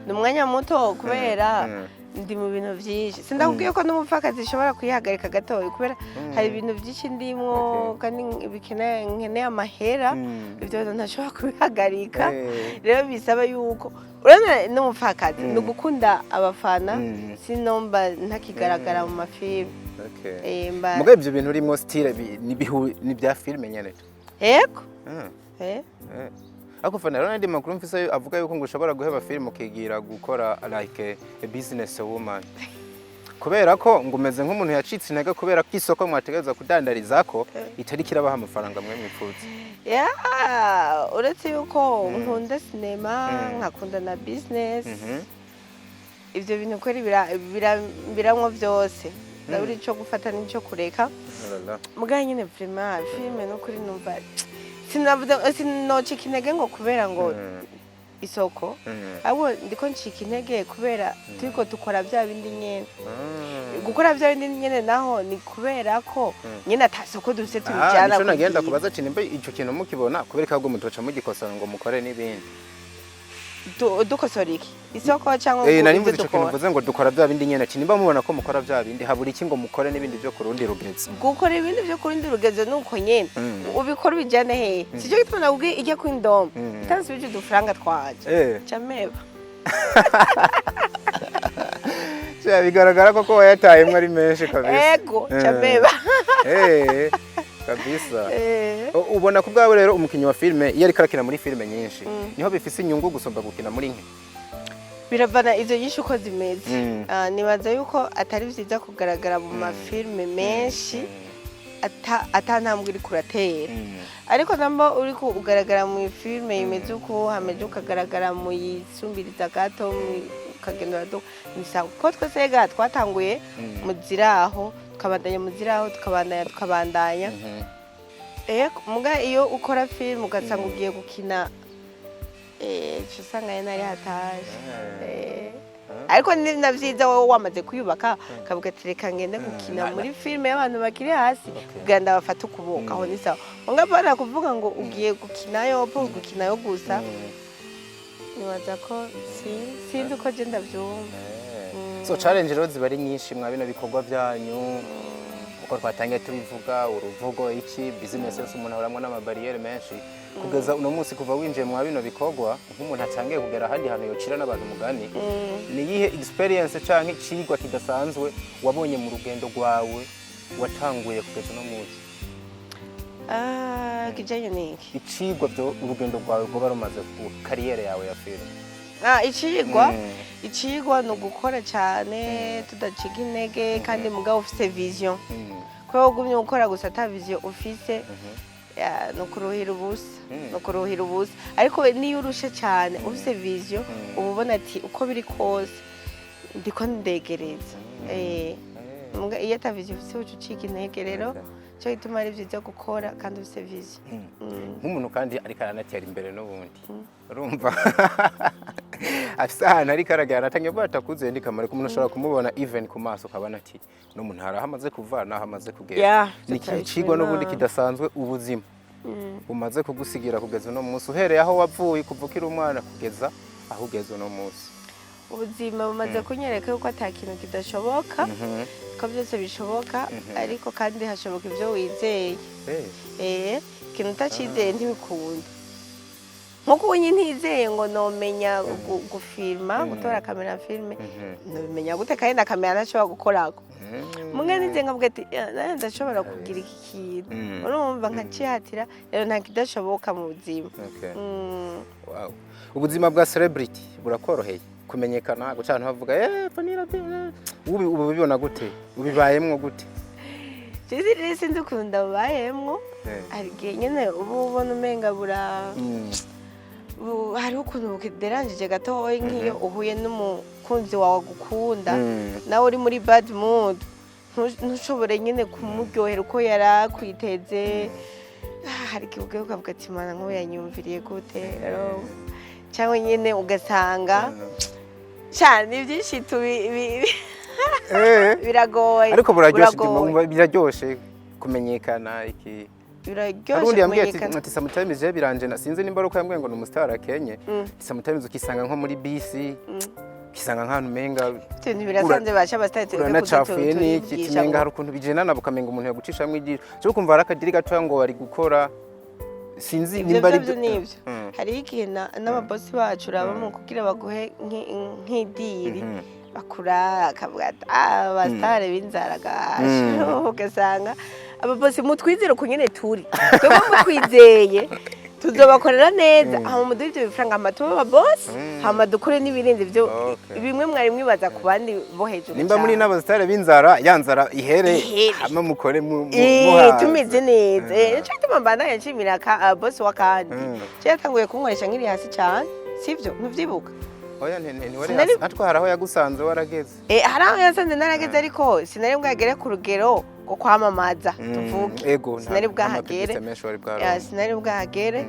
Speaker 1: Ni umwanya muto kubera ndi mu bintu byinshi. Sindakubwiye ko n'umupfakazi ishobora kuyihagarika gatoya kubera hari ibintu byinshi ndimwo, kandi nkeneye amahera. Ibyo bintu ntashobora kubihagarika. Rero bisaba yuko urabona n'umupfakazi ni ugukunda abafana, sinomba ntakigaragara mu mafilime.
Speaker 2: Mugabo ibyo bintu urimo style ni bya filime nyene?
Speaker 1: Yego.
Speaker 2: Ariko Fanny, rero n'andi makuru mfise avuga yuko ngo ushobora guheba filime ukigira gukora like a business woman, kubera ko ngo umeze nk'umuntu yacitse intege kubera ko isoko mwategerezwa kudandarizako itariko irabaha amafaranga mwe mwipfuza.
Speaker 1: Ya, uretse yuko nkunda sinema, nkakunda na business, ivyo bintu kweri biramwo vyose, ndabura ico gufata n'ico kureka.
Speaker 2: Alala.
Speaker 1: Mugabo nyine vraiment filime no kuri numva sinavuze sinocika intege ngo kubera ngo isoko, ahubwo ndiko ncika intege kubera turiko dukora bya bindi nyene. Gukora bya bindi nyene naho ni kubera ko nyene ata soko dufise tubijana
Speaker 2: Nico nagenda
Speaker 1: kugira.
Speaker 2: kubaza ati nimba ico kintu mukibona, kubera ko ahubwo mutoca mugikosora ngo mukore n'ibindi.
Speaker 1: Dukosora iki? Isoko cyangwa
Speaker 2: Nari
Speaker 1: ibyo
Speaker 2: mvuze ico kintu.
Speaker 1: Dukora.
Speaker 2: Mvuze ngo dukora bya bindi nyene, ati nimba mubona ko mukora bya bindi, habura iki ngo mukore n'ibindi byo ku rundi rugezo?
Speaker 1: Gukora ibindi byo ku rundi rugezo ni uko nyene ubikora ubijyane hehe? Sicyo gituma nakubwiye ijya ku indomo itansubije udufaranga twanje cameba.
Speaker 2: Sha, bigaragara ko wayatayemwo ari menshi kabisa.
Speaker 1: Ego, cameba.
Speaker 2: Kabisa. Ubona ku bwawe rero, umukinnyi wa filime iyo ariko arakina muri filime nyinshi niho bifise inyungu gusumba gukina muri nke?
Speaker 1: Biravana izo nyinshi uko zimeze. Ah, nibaza yuko atari vyiza kugaragara mu mafilme menshi ata ntambwe uriko uratera, ariko namba uriko ugaragara mu filime imeze uko hameze, ukagaragara mu yisumbiriza gato, ukagenda uraduka, ni sawa, kuko twese rega twatanguye mu ziraho, tukabandanya mu ziraho, tukabandanya, tukabandanya. Ego, muga iyo ukora filime ugasanga ugiye gukina, uca usanga nyene ari hataje. Ariko ni na vyiza wowe wamaze kwiyubaka, ukavuga ati reka ngende gukina muri filime y'abantu bakiri hasi kugira ndabafate ukuboko, aho ni sawa. Muga bana kuvuga ngo ugiye gukinayo po gukinayo gusa, nibaza ko sinzi uko je ndavyumva.
Speaker 2: So challenge rero ziba ari nyinshi mwa bino bikorwa byanyu, uko twatangiye tubivuga, uruvugo iki, business yose umuntu ahoramwo n'amabariyeri menshi. Kugeza uno munsi, kuva winjiye mwa bino bikorwa, nk'umuntu atangiye kugera ahandi hantu yocira n'abantu umugani, ni iyihe experience canke icigwa kidasanzwe wabonye mu rugendo rwawe watanguye kugeza uno munsi?
Speaker 1: Ah, kijanye n'iki?
Speaker 2: Icigwa byo urugendo rwawe rwoba rumaze ku carrière yawe ya filime.
Speaker 1: Ah, icigwa. Icigwa ni ugukora cyane tudacika intege, kandi mugabo ufise vision, kubera ugumye gukora gusa ata vision ufise, ya, ni ukuruhira ubusa. Ni ukuruhira ubusa, ariko niyo urushe cyane ufise vision, uba ubona ati uko biri kose ndiko ndegereza. Muga iyo ata vision ufise uca ucika intege. Rero cyo gituma ari byiza gukora kandi ufise vision.
Speaker 2: Nk'umuntu kandi ariko aranatera imbere n'ubundi, urumva afise ahantu ariko aragera, aratangiye kuba atakuze ndi kamaro ko umuntu ashobora kumubona even ku maso ukabona ati no muntu hari aho amaze kuva n'aho amaze kugera. Ni ikihe cigwa n'ubundi kidasanzwe ubuzima bumaze kugusigira kugeza uno munsi, uhereye aho wavuye kuva ukiri umwana kugeza aho ugeze uno munsi?
Speaker 1: Ubuzima bumaze kunyereka yuko ata kintu kidashoboka, ko byose bishoboka, ariko kandi hashoboka ibyo wizeye. Ikintu utacizeye ntibikunda. Nkuko ubu nyine ntizeye ngo nomenya gufilma, gutora kamera filime, nobimenya gute kandi na kamera ntashobora gukorako? Mwe nizeye nkavuga ati "Eh, nanjye ndashobora kugira iki kintu." Urumva nkacihatira. Rero nta kidashoboka mu buzima.
Speaker 2: Wow. Ubuzima bwa celebrity burakoroheye? Kumenyekana, guca ahantu bavuga Fanny Lavine, ubu ubu ubibona gute? Ubibayemwo gute?
Speaker 1: Jewe rero sinzi ukuntu ndabayemwo. Hari igihe nyine uba ubona umenga bura hariho ukuntu bukideranjije gatoya, nk'iyo uhuye n'umukunzi wawe agukunda, nawe uri muri bad mood, ntushobore nyine kumuryohera uko yari akwiteze. Ah, hari igihe ugaruka ukavuga ati mana, nk'ubu yanyumviriye gute? Rero, cyangwa nyine ugasanga cyane ni byinshi biragoye.
Speaker 2: Ariko buraryoshe.
Speaker 1: Buragoye.
Speaker 2: Biraryoshe kumenyekana iki?
Speaker 1: Biraryoshe
Speaker 2: Hari undi yambwiye ati
Speaker 1: kumenyekana.
Speaker 2: ati sometimes je biranje na sinzi nimba ari uko yambwiye ngo ni umustar akenye. Sometimes ukisanga nko muri bisi, ukisanga nk'ahantu umenga
Speaker 1: Ibintu birasanze baca abasitari tureke
Speaker 2: uranacafuye n'iki, kimenga hari ukuntu bijenana, bukamenya umuntu yagucishamwo ijisho cyo kumva hari akadiri gatoya ngo bari gukora, sinzi
Speaker 1: Ibyo
Speaker 2: nimba ari
Speaker 1: byo nibyo. Hariho igihe n'ababosi bacu uraba mu kugira baguhe nk'idiri, bakura akavuga ati ah, abasitari b'inzara gasha. Ugasanga ababosi mutwizere uko nyene turi twebwe, mutwizeye tuzobakorera neza, hama muduhe ivyo bifaranga, hama tube ababosi, hama dukore n'ibirenze ivyo bimwe mwari mwibaza ku bandi bo hejuru
Speaker 2: Nimba muri
Speaker 1: cane.
Speaker 2: n'abasitari b'inzara, ya nzara ihere,
Speaker 1: Ihere.
Speaker 2: hama mukore muhaze.
Speaker 1: Tumeze neza. Nico gituma mbandanya nshimira bosi wa kandi je yatanguye kunkoresha nkiri hasi cane, sivyo? Ntuvyibuka?
Speaker 2: Oya, ntiwari
Speaker 1: Sinari-
Speaker 2: hasi natwe, hari aho yagusanze warageze.
Speaker 1: Hari aho yasanze narageze, ariko sinari bwagere ku rugero rwo kwamamaza, tuvuge.
Speaker 2: Ego,
Speaker 1: Sinari
Speaker 2: nta
Speaker 1: bwahagere.
Speaker 2: ma publicité menshi wari
Speaker 1: Ya,
Speaker 2: bwaronke.
Speaker 1: sinari bwahagere.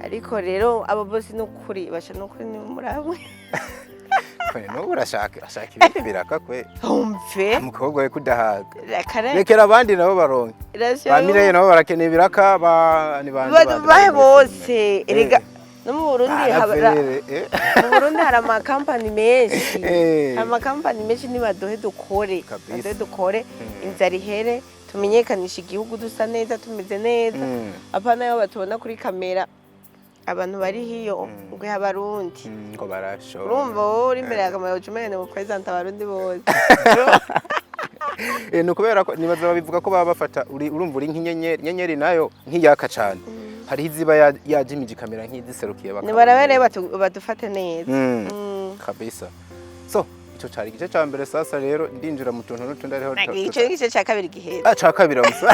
Speaker 1: Ariko rero abo bosi n'ukuri basha, n'ukuri ni muramwe.
Speaker 2: Kwe, n'ubu urashaka ibindi biraka kwe?
Speaker 1: Umve.
Speaker 2: Umukobwa we kudahaga.
Speaker 1: Reka
Speaker 2: Rekera abandi nabo baronke.
Speaker 1: Rasiyo.
Speaker 2: Ba Mireille nabo barakeneye ibiraka, ba ni bande
Speaker 1: Bahe
Speaker 2: bari muri
Speaker 1: bose
Speaker 2: filime.
Speaker 1: erega. No mu Burundi
Speaker 2: Baravere, eh.
Speaker 1: mu Burundi hari amakampani menshi. Hari amakampani menshi, nibaduhe dukore.
Speaker 2: Kabisa.
Speaker 1: Baduhe dukore, inzara ihere, tumenyekanishe igihugu dusa neza, tumeze neza. Apana yo batubona kuri kamera, abantu bari hiyo ngo abarundi.
Speaker 2: Ngo barashora.
Speaker 1: Urumva wowe uri imbere ya kamera uca umenga ni mupresenta abarundi bose.
Speaker 2: Ni ukubera ko nibaza babivuga ko baba bafata urumva uri nk'inyenyeri, inyenyeri nayo nk'iyaka cane, hariho iziba yajimije ikamera nk'iziserukiye bakabona.
Speaker 1: Nibarabere badufate neza.
Speaker 2: Kabisa. So ico cari igice ca mbere. Sasa rero ndinjira mu tuntu n'utundi ariho
Speaker 1: Ico ni igice ca kabiri gihera.
Speaker 2: Ah, ca kabiri gusa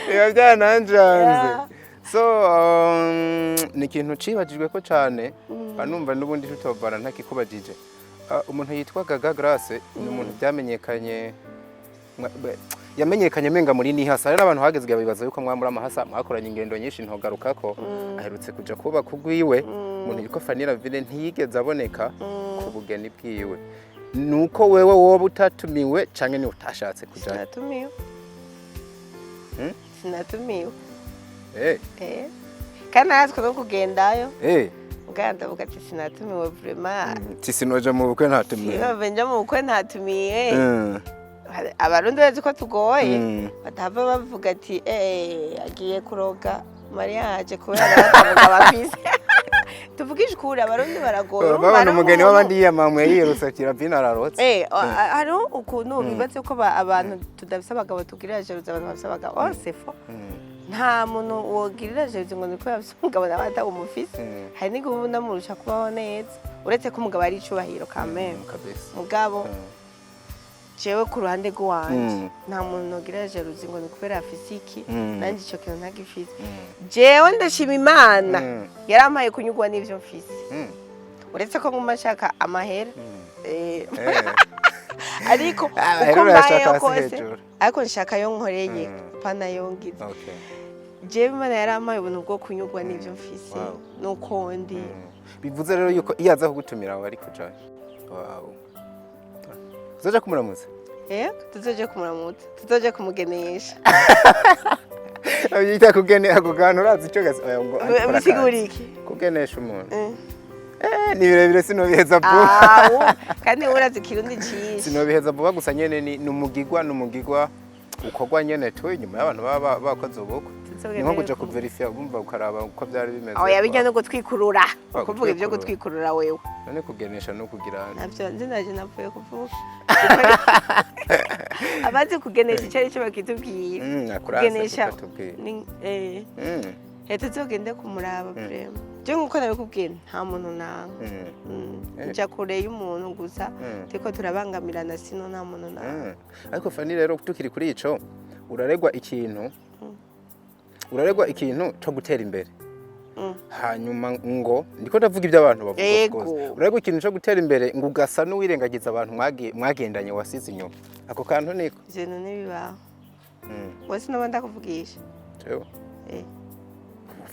Speaker 2: biba byananjanze. So ni ikintu cibajijwe ko cane, numva n'ubundi tutovana ntakikubajije. Ah, umuntu yitwa Gaga Grace ni umuntu byamenyekanye yamenyekanye menga muri nihasa. Rero abantu hageze igihe bibaza yuko mwamuri amahasa, mwakoranye ingendo nyinshi ntogarukako. Aherutse kuja kubaka ugwiwe. Umuntu yitwa Fanny Lavine ntiyigeze aboneka ku bugeni bwiwe. Nuko wewe woba utatumiwe canke ni utashatse kujayo?
Speaker 1: Sinatumiwe.
Speaker 2: Hmm?
Speaker 1: Sinatumiwe.
Speaker 2: Eh.
Speaker 1: Kandi naratwe no kugendayo. Mbwa ndavuga ati sinatumiwe vraiment.
Speaker 2: Ti sinoja mu bukwe ntatumiwe.
Speaker 1: Sinove nja mu bukwe ntatumiye. Abarundi bazi ko tugoye. Batava bavuga ati agiye kuroga mariage kubera batavuga bafise. Tuvugishe ukuri, abarundi baragoye. Urumva
Speaker 2: Babona
Speaker 1: hariho
Speaker 2: umugeni
Speaker 1: umuntu-
Speaker 2: w'abandi yiyamamwe yirutse ati Ravine ararotse.
Speaker 1: Hariho ukuntu bibatse ko abantu tudafise abagabo tugirira jalousie abantu bafise abagabo. Oh, c'est faux. Nta muntu wogirira jalousie ngo niko yafise umugabo nawe atawumufise. Hari n'igihe uba unamurusha kubaho neza, uretse ko umugabo ari icubahiro quand même.
Speaker 2: Kabisa.
Speaker 1: Mugabo jewe ku ruhande rw'iwanje, nta muntu nogira jalousie ngo ni kubera afise iki, nanjye ico kintu ntagifise. Jewe ndashima Imana yarampaye kunyurwa n'ivyo mfise, uretse ko nguma nshaka amahera. Ariko
Speaker 2: Ah,
Speaker 1: uko
Speaker 2: amahera urayashaka
Speaker 1: mbayeho
Speaker 2: hasi
Speaker 1: kose,
Speaker 2: hejuru.
Speaker 1: ariko nshaka yo nkoreye, pana yo ngize. Jewe Imana yarampaye ubuntu bwo kunyurwa n'ivyo mfise nuko ndi.
Speaker 2: Bivuze rero yuko iyo aza kugutumira wari kujayo. Wow. Uzoja kumuramutsa?
Speaker 1: Yego, tuzoje kumuramutsa, tuzoje kumugenesha.
Speaker 2: Yita kugene ako kantu, urazi ico gasi oya ngo ariko
Speaker 1: Bisigura
Speaker 2: arakazi.
Speaker 1: iki?
Speaker 2: Kugenesha umuntu. Ni birebire, sinobiheza vuba.
Speaker 1: Ah, kandi urazi ikirundi cishi.
Speaker 2: Sinobiheza vuba, gusa nyene ni umugigwa ukorwa nyene tu inyuma y'abantu baba bakoze ubukwe. Ni nko kuja kuverifya, bumva ukaraba uko byari bimeze.
Speaker 1: Oya, bijya no gutwikurura.
Speaker 2: Ah,
Speaker 1: Kuvuga ibyo
Speaker 2: gutwikurura.
Speaker 1: gutwikurura wewe.
Speaker 2: None kugenesha no kugira
Speaker 1: Navyo nzi, naje napfuye kuvuga. Abazi kugenesha icyo ari cyo bakitubwira.
Speaker 2: Akuranse
Speaker 1: Kugenesha
Speaker 2: kukatubwira.
Speaker 1: ni leta tuzogende kumuraba vraiment. Je nkuko nabikubwiye, nta muntu nanga. Nja kure y'umuntu gusa, turiko turabangamirana, sino nta muntu nanga.
Speaker 2: Ariko Fanny, rero tukiri kuri ico, uraregwa ikintu cyo gutera imbere. Hanyuma ngo ndiko ndavuga ibyo abantu bavuga, of course. Uraregwa ikintu cyo gutera imbere ngo ugasa n'uwirengagiza abantu mwagendanye, wasize inyuma. Ako kantu niko?
Speaker 1: Ivyo bintu ntibibaho. Wese noba ndakuvugisha.
Speaker 2: Jewe.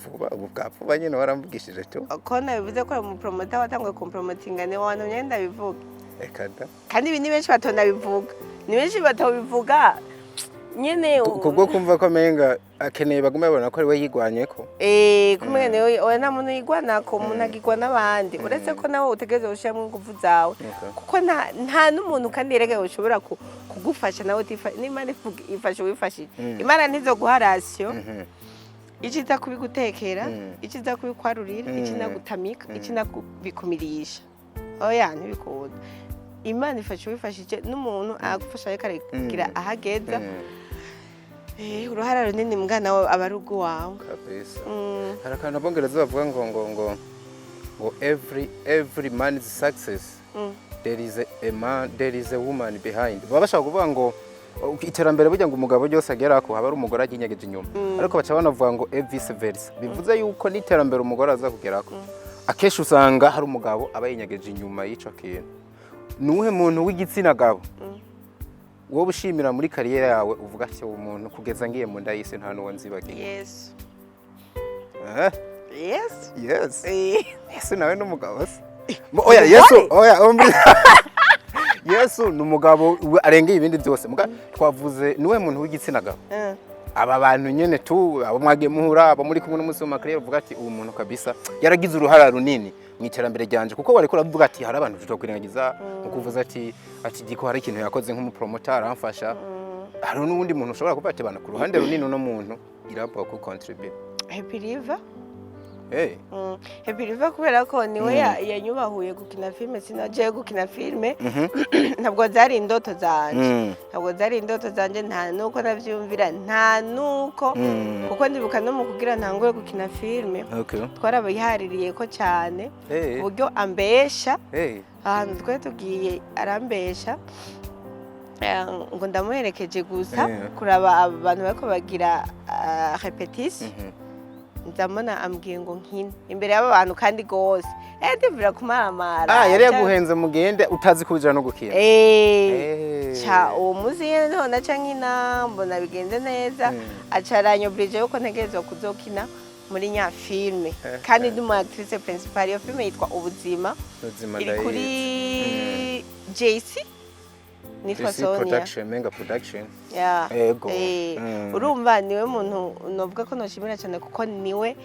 Speaker 2: Vuba ubu bwa vuba nyine waramvugishije tu.
Speaker 1: Ko nabivuze ko ari umupromota watanguye kumpromotinga, ni wantumye ndabivuga.
Speaker 2: Eka da.
Speaker 1: Kandi ibi ni benshi batondabivuga, ni benshi batabivuga nyene.
Speaker 2: Kubwo kumva ko menga akeneye bagume babona ko ari we yigwanyeko.
Speaker 1: Kumwe niwe. Oya, nta muntu yigwanako, umuntu agigwa n'abandi, uretse ko nawe utegerezwa gushyiramo ingufu zawe. Kuko nta n'umuntu kandi yerega ushobora kugufasha nawe n'Imana ifasha uwifashije. Imana ntizoguha ration. Iciza kubigutekera, iciza kubikwarurira, ikinagutamika, ikinakubikumirisha, oya, ntibikunda. Imana ifasha uwifashije, n'umuntu agufasha ariko aragira ahageza. Uruhara runini mbwa nawe aba ari urw'iwawe.
Speaker 2: Kabisa. Hari akantu abongereza bavuga ngo every man's success, there is a man, there is a woman behind. Baba bashaka kuvuga ngo iterambere burya ngo umugabo ryose agerako haba ari umugore aryinyegeje inyuma. Ariko baca banavuga ngo e vice versa, bivuze yuko n'iterambere umugore aza kugerako akenshi usanga hari umugabo aba yinyegeje inyuma y'ico kintu. Nuwuhe muntu w'igitsina gabo wowe ushimira muri carrière yawe, uvuga ati uwo muntu kugeza ngiye mu nda y'isi nta n'uwo nzibagiye?
Speaker 1: Yesu.
Speaker 2: Eh?
Speaker 1: Yesu.
Speaker 2: Yes. Yesu nawe n'umugabo se? Oya, Yesu, oya, Yesu ni umugabo arengeye ibindi byose. Muga twavuze niwe muntu w'igitsina gabo. Aba bantu nyene tu, abo mwagiye muhura, abo muri kumwe n'umunsi w'amakariya, uvuga ati uwo muntu kabisa yaragize uruhara runini mu iterambere ryanje, kuko wariko uravuga ati hari abantu tutokwirengagiza, nko kuvuza ati Diko hari ikintu yakoze nk'umupromoter aramfasha. Hari n'uwundi muntu ushobora kuvuga ati bana, ku ruhande runini uno muntu iraba ku contribute?
Speaker 1: Happy River.
Speaker 2: Hey.
Speaker 1: Happy River, kubera ko niwe yanyubahuye gukina filime. Sinagiye gukina filime, ntabwo zari indoto zanje. Ntabwo zari indoto zanje, nta nuko navyumvira, nta nuko kuko ndibuka no mu kugira ntangure gukina filime, twarabihaririye ko cyane, ku buryo ambesha ahantu twari tugiye, arambesha ngo ndamuherekeje gusa kuraba abantu bariko bagira répétition. Ndamona ambwiye ngo nkine imbere y'aba bantu kandi gose, ndivira kumaramara.
Speaker 2: Ah, yari yaguhenze mugende utazi kubijana no gukina.
Speaker 1: Ca uwo munsi nyene niho naca nkina, mbona bigenze neza. Aca aranyobrije yuko ntegerezwa kuzokina muri nya filme kandi ndi umu actrice principale. Iyo filme yitwa Ubuzima.
Speaker 2: Ubuzima.
Speaker 1: Iri
Speaker 2: Ndayizi.
Speaker 1: kuri JC, nitwa
Speaker 2: JC
Speaker 1: Sonia.
Speaker 2: Production, Menga Production.
Speaker 1: Yeah.
Speaker 2: Ego.
Speaker 1: Urumva niwe muntu novuga ko noshimira cyane, kuko niwe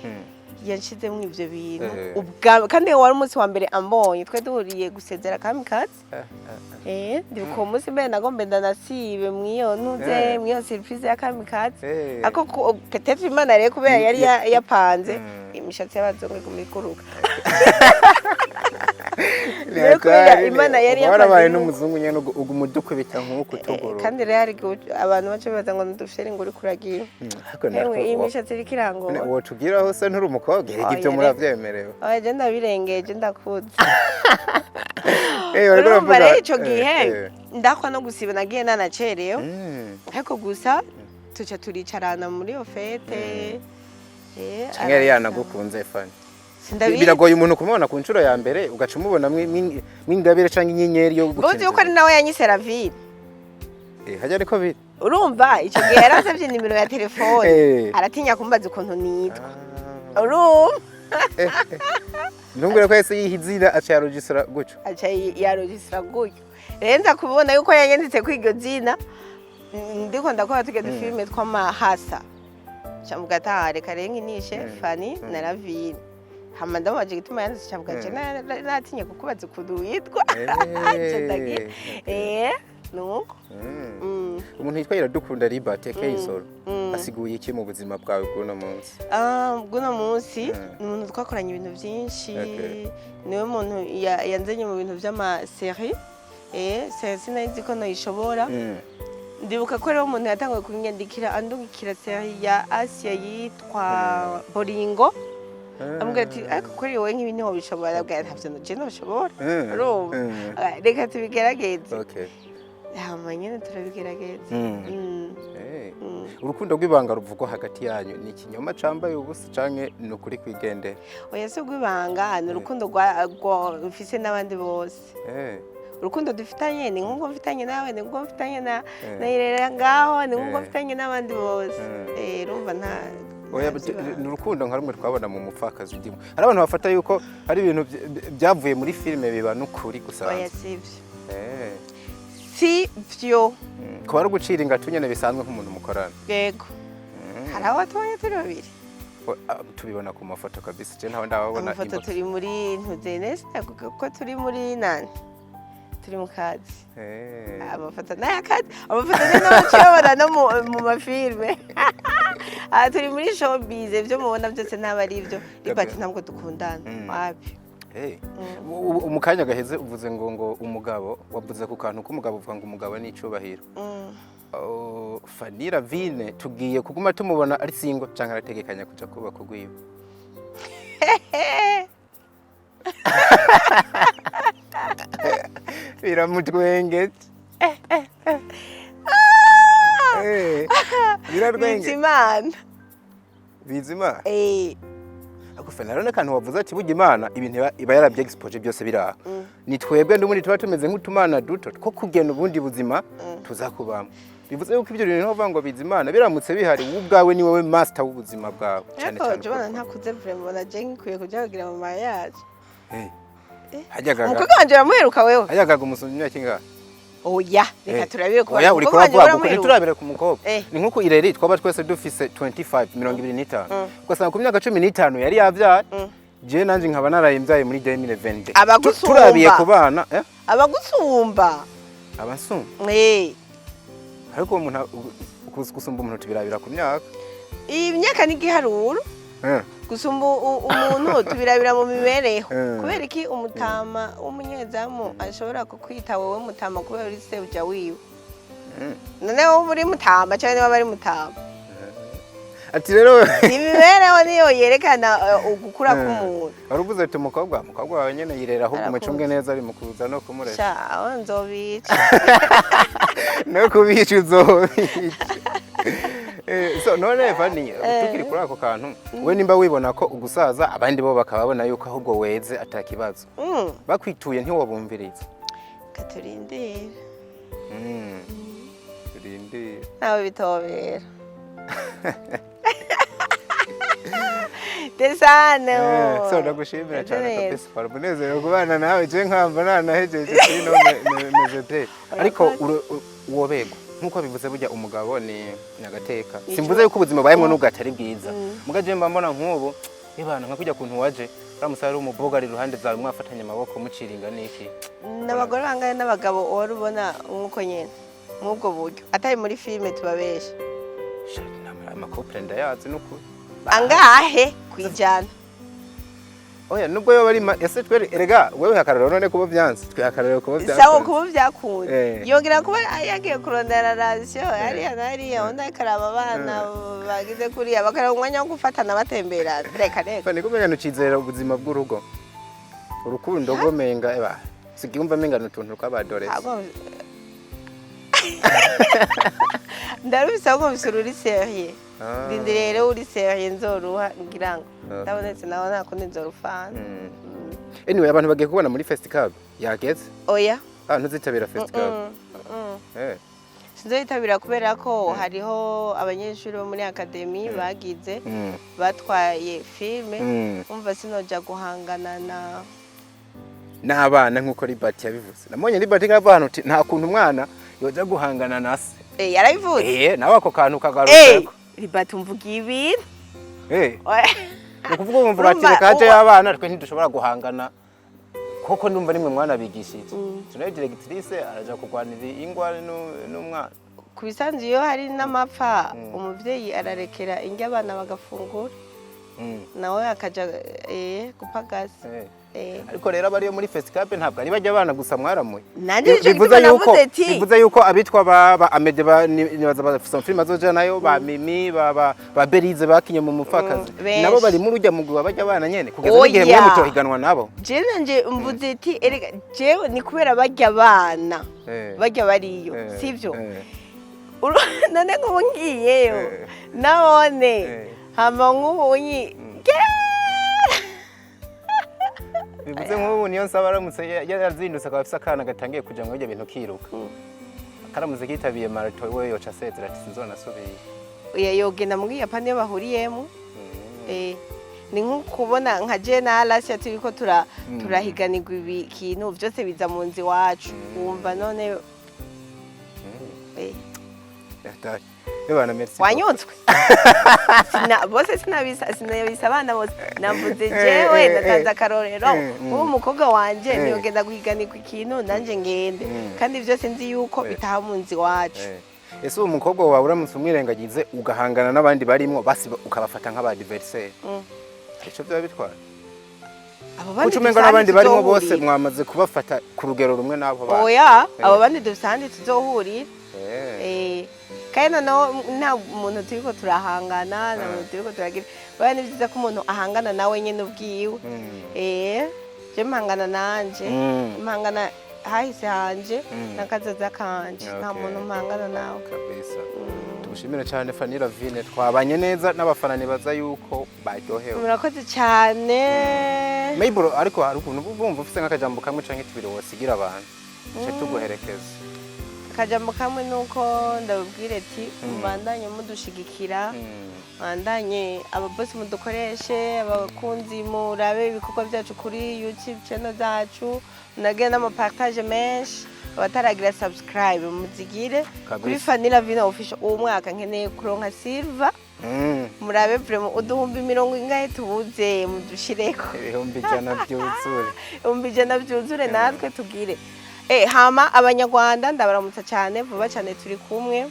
Speaker 1: yanshizemwo ivyo bintu kandi wari umunsi wa mbere ambonye, twe duhuriye gusezera Kamikazi. Ndibuka uwo munsi mbere nagombe ndanasibe mw'iyo ntuze, mw'iyo surprise ya Kamikazi. Ako peut-être Imana rero kubera yari yapanze imishatsi y'abazungu iguma ikuruka. Rero kubera Imana yari
Speaker 2: Uba warabaye
Speaker 1: yapanze
Speaker 2: n'umuzungu nyene, uguma udukubita nk'uku tugorora.
Speaker 1: Kandi rero hari igihe abantu baca bibaza ngo nudufyeri ngo uri kuragira.
Speaker 2: Ariko
Speaker 1: Ewe, iyi mishatsi iriko irangora.
Speaker 2: Wotubwiraho se, nturi umukobwa? Erega ibyo
Speaker 1: Oya,
Speaker 2: muravyemerewe.
Speaker 1: Oya, je ndabirengeje, ndakuze.
Speaker 2: Wariko
Speaker 1: Urumva
Speaker 2: uravuga-
Speaker 1: rero ico gihe ndakwa no gusiba, nagiye nanacerewe, ariko gusa tuca turicarana muri iyo fête.
Speaker 2: Canke yari yanagukunze, Fani?
Speaker 1: Sindabizi.
Speaker 2: Biragoye umuntu kumubona ku nshuro ya mbere ugaca umubona mw'ingabire canke inyenyeri yo
Speaker 1: Buzi yuko ari nawe yanyise Ravine.
Speaker 2: Hajya ariko biri.
Speaker 1: Urumva ico gihe yaransavye nimero ya telefone, aratinya kumbaza ukuntu nitwa. Urumva?
Speaker 2: Ntumbwire ko yahise yiha izina, aca yarogisira gutyo.
Speaker 1: Aca yarogisira gutyo. Rero nza kubona yuko yanyanditse kuri iryo zina, ndiko ndakora turya dufilime tw'amahasa, camuga ati reka rero nkinishe Fani na Ravine. Hama ndamubaje igituma yanditse, camuga je natinye kukubaza ukuntu witwa. Ca ndagira nuko.
Speaker 2: Umuntu yitwa Iradukunda Libert Keisoro asiguye iki mu buzima bwawe bw'uno munsi?
Speaker 1: Ah, bw'uno munsi ni umuntu twakoranye ibintu byinshi. Niwe muntu yanzanye mu bintu by'ama séries. Série sinari nzi ko noyishobora. Ndibuka ko rero umuntu yatanguye kunyandikira, andungikira série ya Asia yitwa Boringo, ambwira ati ariko kuri wowe nk'ibi ntiwabishobora. Arabwira ntavyo je noshobora. Urumva? Ah, reka tubigerageze. Hama nyene turabigerageza.
Speaker 2: Urukundo rw'ibanga ruvugwa hagati yanyu ni ikinyoma cambaye ubusa canke ni ukuri kwigendera?
Speaker 1: Oya, si urw'ibanga, ni urukundo mfise n'abandi bose. Urukundo dufitanye ni nk'uko mfitanye nawe, ni nk'uko mfitanye na Irera ngaho, ni nk'uko mfitanye n'abandi bose. Urumva nta
Speaker 2: Oya,
Speaker 1: nta vy'ibanga.
Speaker 2: Ni urukundo nka rumwe twabona mu Mupfakazi ndimo. Hari abantu bafata yuko hari ibintu byavuye muri filime biba n'ukuri
Speaker 1: Oya,
Speaker 2: gusanzwe.
Speaker 1: sivyo, sivyo.
Speaker 2: Kuba ari ugucira ingatu nyene bisanzwe nk'umuntu mukorana.
Speaker 1: Yego, hari aho tubonye turi babiri.
Speaker 2: Tubibona ku mafoto kabisa, je ntawe ndababona.
Speaker 1: Amafoto
Speaker 2: Inbox.
Speaker 1: turi muri ntuzenesi ko turi muri nani, turi mu kazi. Amafoto n'ayakazi, amafoto ni n'umuciyobora no mu mafilme. Aha turi muri showbiz, ibyo mubona byose ntabwo ari ibyo. Libert ntabwo dukundana. Wapi.
Speaker 2: Mu kanya gaheze uvuze ngo umugabo, wavuze ku kantu k'umugabo, uvuga ngo umugabo ni icubahiro. Oh, Fanny Ravine tugiye kuguma tumubona ari single canke arategekanya kuja kubaka urwiwe? Biramutwengeje. Birarwenge.
Speaker 1: Bizimana.
Speaker 2: Bizimana. Ako Fanny, hariho n'akantu wavuze ati burya Imana ibintu iba yarabyexpoje byose biraha. Ni twebwe n'ubundi tuba tumeze nk'utumana duto two kugena ubundi buzima tuzakubamo. Bivuze yuko ibyo bintu bavuga ngo Bizimana biramutse bihari, wowe ubwawe ni wowe master w'ubuzima bwawe cyane
Speaker 1: Ariko
Speaker 2: cyane.
Speaker 1: Jobana ntakuze vraiment, mbona je nkwiye kuja kugira mama yacu.
Speaker 2: Hajyagaga
Speaker 1: Umukobwa wanje uramuheruka wewe?
Speaker 2: Hajyagaga umusumyi imyaka ingahe?
Speaker 1: Oya, reka turabire ku
Speaker 2: Oya, uriko
Speaker 1: mukobwa wanje.
Speaker 2: uravuga kuko
Speaker 1: Uramuheruka?
Speaker 2: ntiturabire ku mukobwa. Ni nkuko ireri twaba twese dufise 25, 25, ugasanga ku myaka 15 yari yavyara. Je nanje nkaba narayimvyaye muri 2020.
Speaker 1: Abagusumba.
Speaker 2: Turabiye ku bana, eh?
Speaker 1: Abagusumba.
Speaker 2: Abasumba. Ariko uwo muntu gusumba umuntu tubirabira ku myaka.
Speaker 1: Iyi myaka ni igiharuro. Gusumba umuntu tubirabira mu mibereho. Kubera iki umutama w'umunyezamu ashobora kukwita wowe mutama kubera uri sebuja wiwe? None wowe uri mutama cyangwa niba bari mutama?
Speaker 2: Ati rero
Speaker 1: Imibereho niyo yerekana ugukura k'umuntu.
Speaker 2: Wari uvuze ati umukobwa wawe nyene yirera, ahubwo
Speaker 1: Arakuzi.
Speaker 2: umucunge neza ari mu kuza no kumurera.
Speaker 1: Sha, aho nzobica.
Speaker 2: No kubica uzobica. So none Fani, tukiri kuri ako kantu, we nimba wibona ko ugusaza, abandi bo bakababona yuko ahubwo weze atakibazo, bakwituye ntiwobumviriza?
Speaker 1: Katurindire.
Speaker 2: Turindire.
Speaker 1: Ntawe bitobera desane.
Speaker 2: So ndagushimira cyane kabisa, wari umunezero kubana nawe. Je nkamba nanahejeje kuri no meze pe, ariko wobegwa nkuko bivuze, burya umugabo ni agateka. Simvuze yuko ubuzima bayemwo nubwo atari bwiza, muga je mba mbona nk'ubu ibana nka kujya kuntu waje uramusa ari umuboga ari iruhande zawe, mwafatanye amaboko muciringa n'iki.
Speaker 1: N'abagore bangahe n'abagabo wari ubona nk'uko nyene nk'ubwo buryo atari muri filime tubabesha?
Speaker 2: Sha, ama couple ndayazi n'ukuri.
Speaker 1: Angahe kwijana?
Speaker 2: Oya, nubwo yoba ari ese twere erega wewe akarorero none kuba vyanse, twe akarorero kuba vyanse.
Speaker 1: Sawa, kuba byakunze. Yongera kuba yagiye kurondera rasiyo hariya na hariya, undi akaraba abana bagize kuriya, bakaraba umwanya wo gufatana batembera, reka reka.
Speaker 2: Ni kumenya ntucizera ubuzima bw'urugo, urukundo rwomenga eba sigiumva menga n'utuntu tw'abadoresi.
Speaker 1: Ntabwo ndarubise, ahubwo mfise uri sérieux. Ndindiriye rero uri sérieux nzoruha, ngira ngo ndabonetse nawe nta kundi nzorufana.
Speaker 2: Anyway, abantu bagiye kubona muri festival yageze.
Speaker 1: Oya.
Speaker 2: Ah, ntuzitabira festival?
Speaker 1: Mm. Sinzoyitabira kubera ko hariho abanyeshuri bo muri académie bagize batwaye filime. Umva, sinoja guhangana na
Speaker 2: N'abana nk'uko Libert yabivuze. Namubonye Libert nk'avuga ahantu uti nta kuntu umwana yoja guhangana na se.
Speaker 1: Yarabivuze.
Speaker 2: Nawe ako kantu kagarutse.
Speaker 1: Libert, umvugiye ibintu. Oya.
Speaker 2: Ni ukuvuga umvuga ati
Speaker 1: Urumva,
Speaker 2: reka haje y'abana, twe ntidushobora guhangana koko ndumva nimwe mwana bigishije. Tunayo directrice araja kurwanira ingwa n'umwana.
Speaker 1: Ku bisanzwe iyo hari n'amapfa, umuvyeyi ararekera indya abana bagafungura, nawe akaja gupagasa.
Speaker 2: Ariko rero abariyo muri Festicap ntabwo ari bajya abana gusa mwaramuye.
Speaker 1: Nanje nico
Speaker 2: Bivuze
Speaker 1: gituma
Speaker 2: yuko
Speaker 1: navuze ati
Speaker 2: bivuze yuko abitwa ba Amede ba nibaza ba filime azoja nayo, ba Mimi, ba Berize bakinye mu mupfakazi.
Speaker 1: Benshi.
Speaker 2: Nabo bari muri urya mugwi bajya abana nyene kugeza n'igihe
Speaker 1: Oya.
Speaker 2: mwe mutohiganwa nabo.
Speaker 1: Jewe nanje mvuze ati erega jewe ni kubera barya abana barya bariyo, sivyo? None nk'ubu ngiyeyo nabone hama nk'ubu nyi
Speaker 2: Bivuze nk'ubu niyo nsaba aramutse yarazindutse akaba afise akana gatangiye kuja muri ibyo bintu kiruka, karamutse kitabiye marathon, we yoca asezera ati sinzonasubiye?
Speaker 1: Oya, yogenda mu Buyapani iyo bahuriyemo. Ni nko kubona nka je na Alasia turiko turahiganirwa ikintu byose biza mu nzu iwacu, wumva none
Speaker 2: Yatari. Ebana, merci.
Speaker 1: Wanyutswe. Bose sinabisa abana bose, navuze jewe, ndatanze akarorero. Nk'ubu umukobwa wanje ntiyogenda guhiganirwa ikintu nanje ngende, kandi byose nzi yuko bitaha mu nzu iwacu.
Speaker 2: Ese uwo mukobwa wawe uramutse umwirengagize ugahangana n'abandi barimwo, basi ukabafata nk'aba adversaire, ico byaba bitwara?
Speaker 1: Abo bandi
Speaker 2: Kuko umengo
Speaker 1: dufise
Speaker 2: n'abandi
Speaker 1: ahandi
Speaker 2: barimo bose
Speaker 1: tuzohurira.
Speaker 2: mwamaze kubafata ku rugero rumwe n'abo bana.
Speaker 1: Oya, abo bandi dufise ahandi tuzohurira. Kandi noneho nta muntu turiko turahangana, nta muntu turiko turagira. Baya ni byiza ko umuntu ahangana nawe nyene ubwiwe. Je mpangana nanje, mpangana hahise hanje n'akazoza kanje, nta muntu mpangana nawe.
Speaker 2: Kabisa. Tugushimire cyane Fanny Lavine, twabanye neza n'abafana nibaza yuko baryohewe.
Speaker 1: Murakoze cyane.
Speaker 2: Maybe ariko hari ukuntu uba wumva ufise nk'akajambo kamwe canke tubiri wosigira abantu duce tuguherekeza.
Speaker 1: Akajambo kamwe nuko ndababwira ati mubandanye mudushigikira, bandanye ababosi mudukoreshe, abakunzi murabe ibikorwa byacu kuri YouTube channel zacu, munagire n'ama partage menshi. Abataragira subscribe, muzigire
Speaker 2: Kabisa.
Speaker 1: kuri Fanny Lavine Official. Uwo mwaka nkeneye kuronka silver. Murabe vraiment uduhumbi mirongo ingahe tubuze, mudushireko.
Speaker 2: 100,000 byuzure.
Speaker 1: 100,000 byuzure, natwe tugire. Hama Abanyarwanda ndabaramutsa cyane. Vuba cyane turi kumwe,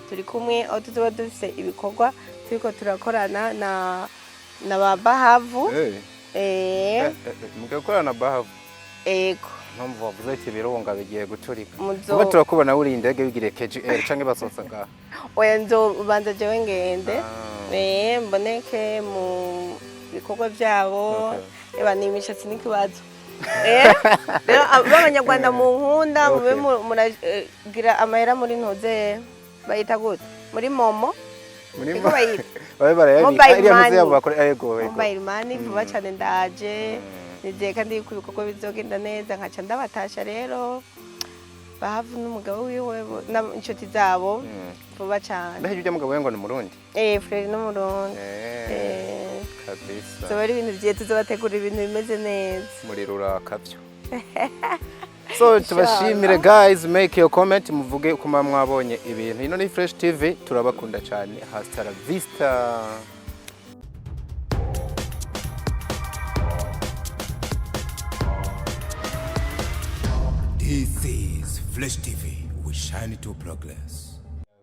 Speaker 1: turi kumwe aho tuzoba dufise ibikorwa turiko turakorana na ba Bahavu.
Speaker 2: Mugiye gukorana na Bahavu?
Speaker 1: Ego.
Speaker 2: Mpamvu wavuze ati ibirunga bigiye guturika.
Speaker 1: Muzo
Speaker 2: Kuba turakubona wuriye indege wigiriye KGL canke basohotse ngaha?
Speaker 1: Oya, nzobanza jewe ngende.
Speaker 2: Ah.
Speaker 1: Mboneke mu bikorwa byabo. Eba ni imishatsi n'ikibazo. Rero b'Abanyarwanda mu nkunda mube muragira amahera muri ntuze, bayita gute, muri MoMo.
Speaker 2: Muri
Speaker 1: Niko bayita.
Speaker 2: Babe barayabika.
Speaker 1: Mobile
Speaker 2: Iriya mizi
Speaker 1: money.
Speaker 2: yabo bakora, ego.
Speaker 1: Mobile money. Vuba cyane ndaje. Nizeye kandi yuko ibikorwa bizogenda neza, nkaca ndabatasha rero Bahavu n'umugabo wiwe n'inshuti zabo vuba cyane.
Speaker 2: Mbega ujya mugabo we ngo ni Umurundi?
Speaker 1: Frère n'Umurundi.
Speaker 2: Kabisa.
Speaker 1: Zoba ari ibintu byiza, tuzobategura ibintu bimeze neza.
Speaker 2: Muri rurakavyo. So tubashimire guys, make your comment, muvuge uko muba mwabonye ibintu. Ino ni Fresh TV, turabakunda cyane. Hasta la vista.
Speaker 3: This is Flash TV. We shine to progress.